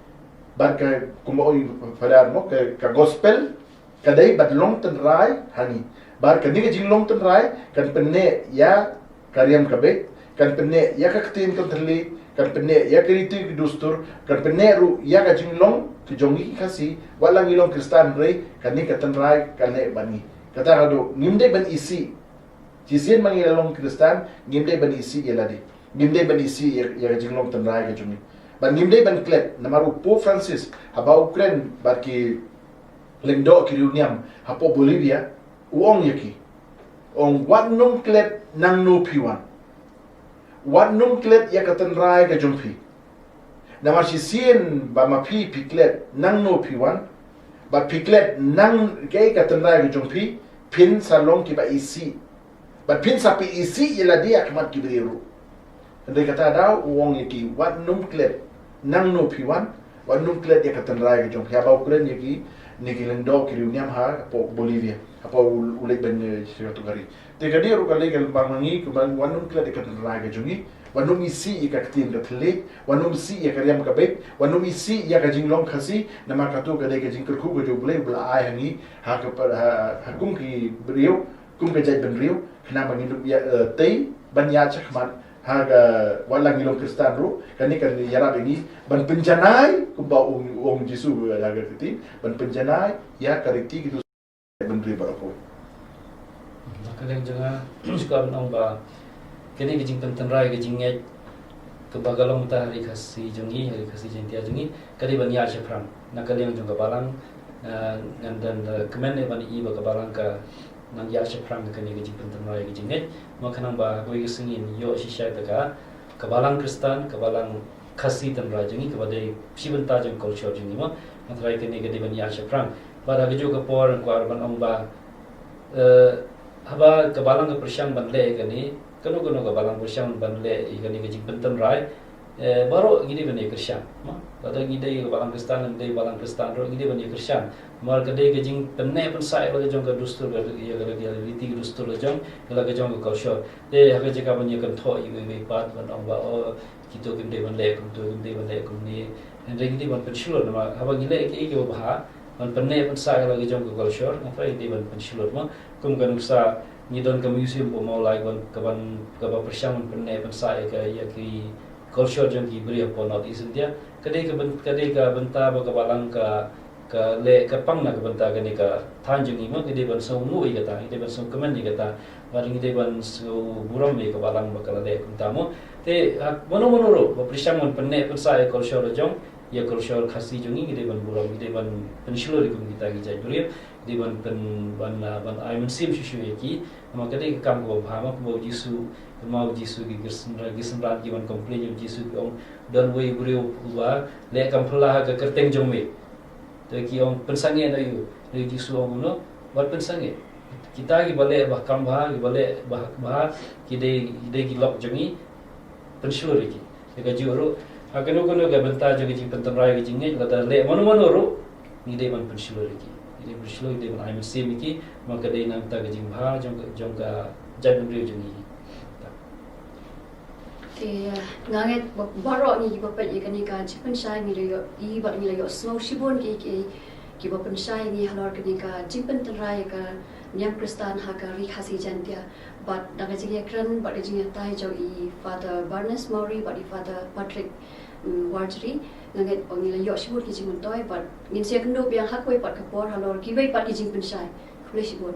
Bad ka, kumba ong Father mo, ka, ka gospel ka dei ban long tynrai ha ngi. Bad kane ka jinglong tynrai kan pynneh ïa ka riam ka beit, kan pynneh ïa ka ktien ka thylliej, kan pynneh ïa ka riti ka dustur, kan pynneh ruh ïa ka jinglong ka jong ngi ki Khasi, wat la ngi long Khristan hynrei kane ka tynrai kan neh bad ngi. Kata ka dei, ngim dei ban isih. Shisien ma ngi la long Khristan, ngim dei ban isih ïa lade. Ngim dei ban isih ïa, ïa ka jinglong tynrai ka jong ngi. Bad ngim dei ban klet, namar u Pope Francis haba u kren bad ki lyngdoh ki riewniam hapoh Bolivia, u ong ïa ki. U ong, wat nym klet nangno phi wan. Wat nym klet ïa ka tynrai ka jong phi. Namar shisien ba ma phi phi klet nangno phi wan, bad phi klet nang kaei ka tynrai ka jong phi, phin sa long kiba isih. Bad phin sa phi isih ïa lade ha khmat ki briew ruh. Hynrei kata daw u ong ïa ki, wat nym klet nangno phi wan, wat nym klet ïa ka tynrai ka jong phi. Haba u kren ïa kine ki lyngdoh ki riewniam hapoh Bolivia, hapoh u, u leit ban, eh, sha ka tu ka ri. Te ka dei ruh ka lei ka lymbang ma ngi, kumba wat nym klet ïa ka tynrai ka jong ngi, wat nym isih ïa ka ktien ka thylliej, wat nym isih ïa ka riam ka beit, wat nym isih ïa ka jinglong Khasi, namar katu ka dei ka jingkyrkhu ka jong U Blei uba la ai ha ngi, ha ka pa-, ha, ha kum ki briew, kum ka jaitbynriew, khnang ba ngin ïa, eh, tei ban ïaid shakhmat ha ka, wat la ngi long Khristan ruh, kane kan ïarap ïa ngi ban pynjanai, kumba u ong, u ong Jisu, eh, ha ka kti, ban pynjanai ïa ka riti ki dustur jaitbynriew baroh kawei. Na ka liang jong nga, shu kwah ban ong ba kane ka jingpyntynrai ka jingngeit kaba ka long mynta ha ri Khasi jong ngi, ha ri Khasi Jaiñtia jong ngi, ka dei ban ïaid shaphrang. Na ka liang jong ka balang, eh, ngan don, eh, kmen ïa ban ïohi ba ka balang ka nang ïaid shaphrang ha kane ka jingpyntynrai ka jingngeit. Mo, khnang ba ha kawei ka sngi ngin ïoh shisha ïa ka, ka balang Khristan, ka balang Khasi tynrai jong ngi, kaba dei shi bynta jong culture jong ngi mo. Nga tharai kane ka dei ban ïaid shaphrang. Bad ha kajuh ka por nga kwah ban ong ba, eh, haba ka balang ka pyrshang ban leh kane, kano kano ka balang pyrshang ban leh ïa kane ka jingpyntynrai, eh, baroh ngi dei ban ïa kyrshan. Mo, lada ngi dei ka balang Khristan, ngi dei balang Khristan ruh, ngi dei ban ïa kyrshan. Namar ka dei ka jingpynneh pynsah ïa la ka jong ka dustur, ka, ïa ka, ïa ka riti ka dustur la jong, ïa la ka jong ka culture. Te ha ka jaka ban ïa kynthoh ïa iwei iwei pat ban ong ba, oh, kito kim dei ban leh kumto, kim dei ban leh kumne. Hynrei ngi dei ban pynshlur namar haba ngi leh kiei kiei kiba bha, ban pynneh pynsah ïa la ka jong ka culture, nga tharai ngi dei ban pynshlur mo. Kum ka nuksa ngi don ka museum hapoh Mawlai ban, kaban, kaba pyrshang ban pynneh pynsah ïa ka, ïa ki culture jong ki briew hapoh North East India. Ka dei ka byn-, ka dei ka bynta ba ka balang ka, ka leh, ka pang na ka bynta kane ka thaiñ jong ngi mo, ngi dei ban sngewbha ïa kata, ngi dei ban sngewkmen ïa kata, bad ngi dei ban sngewburom ïa ka balang ba ka la leh kumta mo. Te, ha, mano mano ruh ba pyrshang ban pynneh pynsah ïa culture la jong, ïa culture Khasi jong ngi, ngi dei ban burom, ngi dei ban pynshlur ïa kum kita ki jait briew, ngi dei ban pyn, ban, ah, ban ai mynsiem shuh shuh ïa ki. Namar ka dei ka kam kaba bha mo, kumba u Jisu, kumba u Jisu ki, ki synran, ki synran ki ban complain ïa u Jisu, ki ong, don uwei u briew uba leh kam phylla ha ka kyrteng jong me. Te ki ong, pynsangeh noh ïa u. Te u Jisu u ong kumno? Wat pynsangeh. Kita kiba leh ba kam bha, kiba leh ba, bha, ki dei, ki dei ki lok jong ngi, pynshlur ïa ki. Te kajuh ruh, ha kano kano ka bynta jong ka jingpyntynrai ka jingngeit, lada leh mano mano ruh, ngi dei ban pynshlur ïa ki. Dei ban shlur, dei ban ai mynsiem ïa ki, namar ka dei na ka bynta ka jingbha jong ka, jong ka jaitbynriew jong ngi. Te nga ngeit ba baroh ngi kiba peit ïa kane ka jingpynshai ngi la ïohi bad ngi la ïohsngew shibun ki, ki, kiba pynshai ngi halor kane ka jingpyntynrai ïa ka niam Khristan ha ka Ri Khasi Jaiñtia. Bad da ka jingïakren bad ka jingïatai jong i Father Barnes Mawrie bad i Father Patrick, mm, Warjri, nga ngeit ba ngi la ïoh shibun ki jingmyntoi bad ngin sa ïakynduh biang ha kawei pat ka por halor kiwei pat ki jingpynshai. Khublei shibun.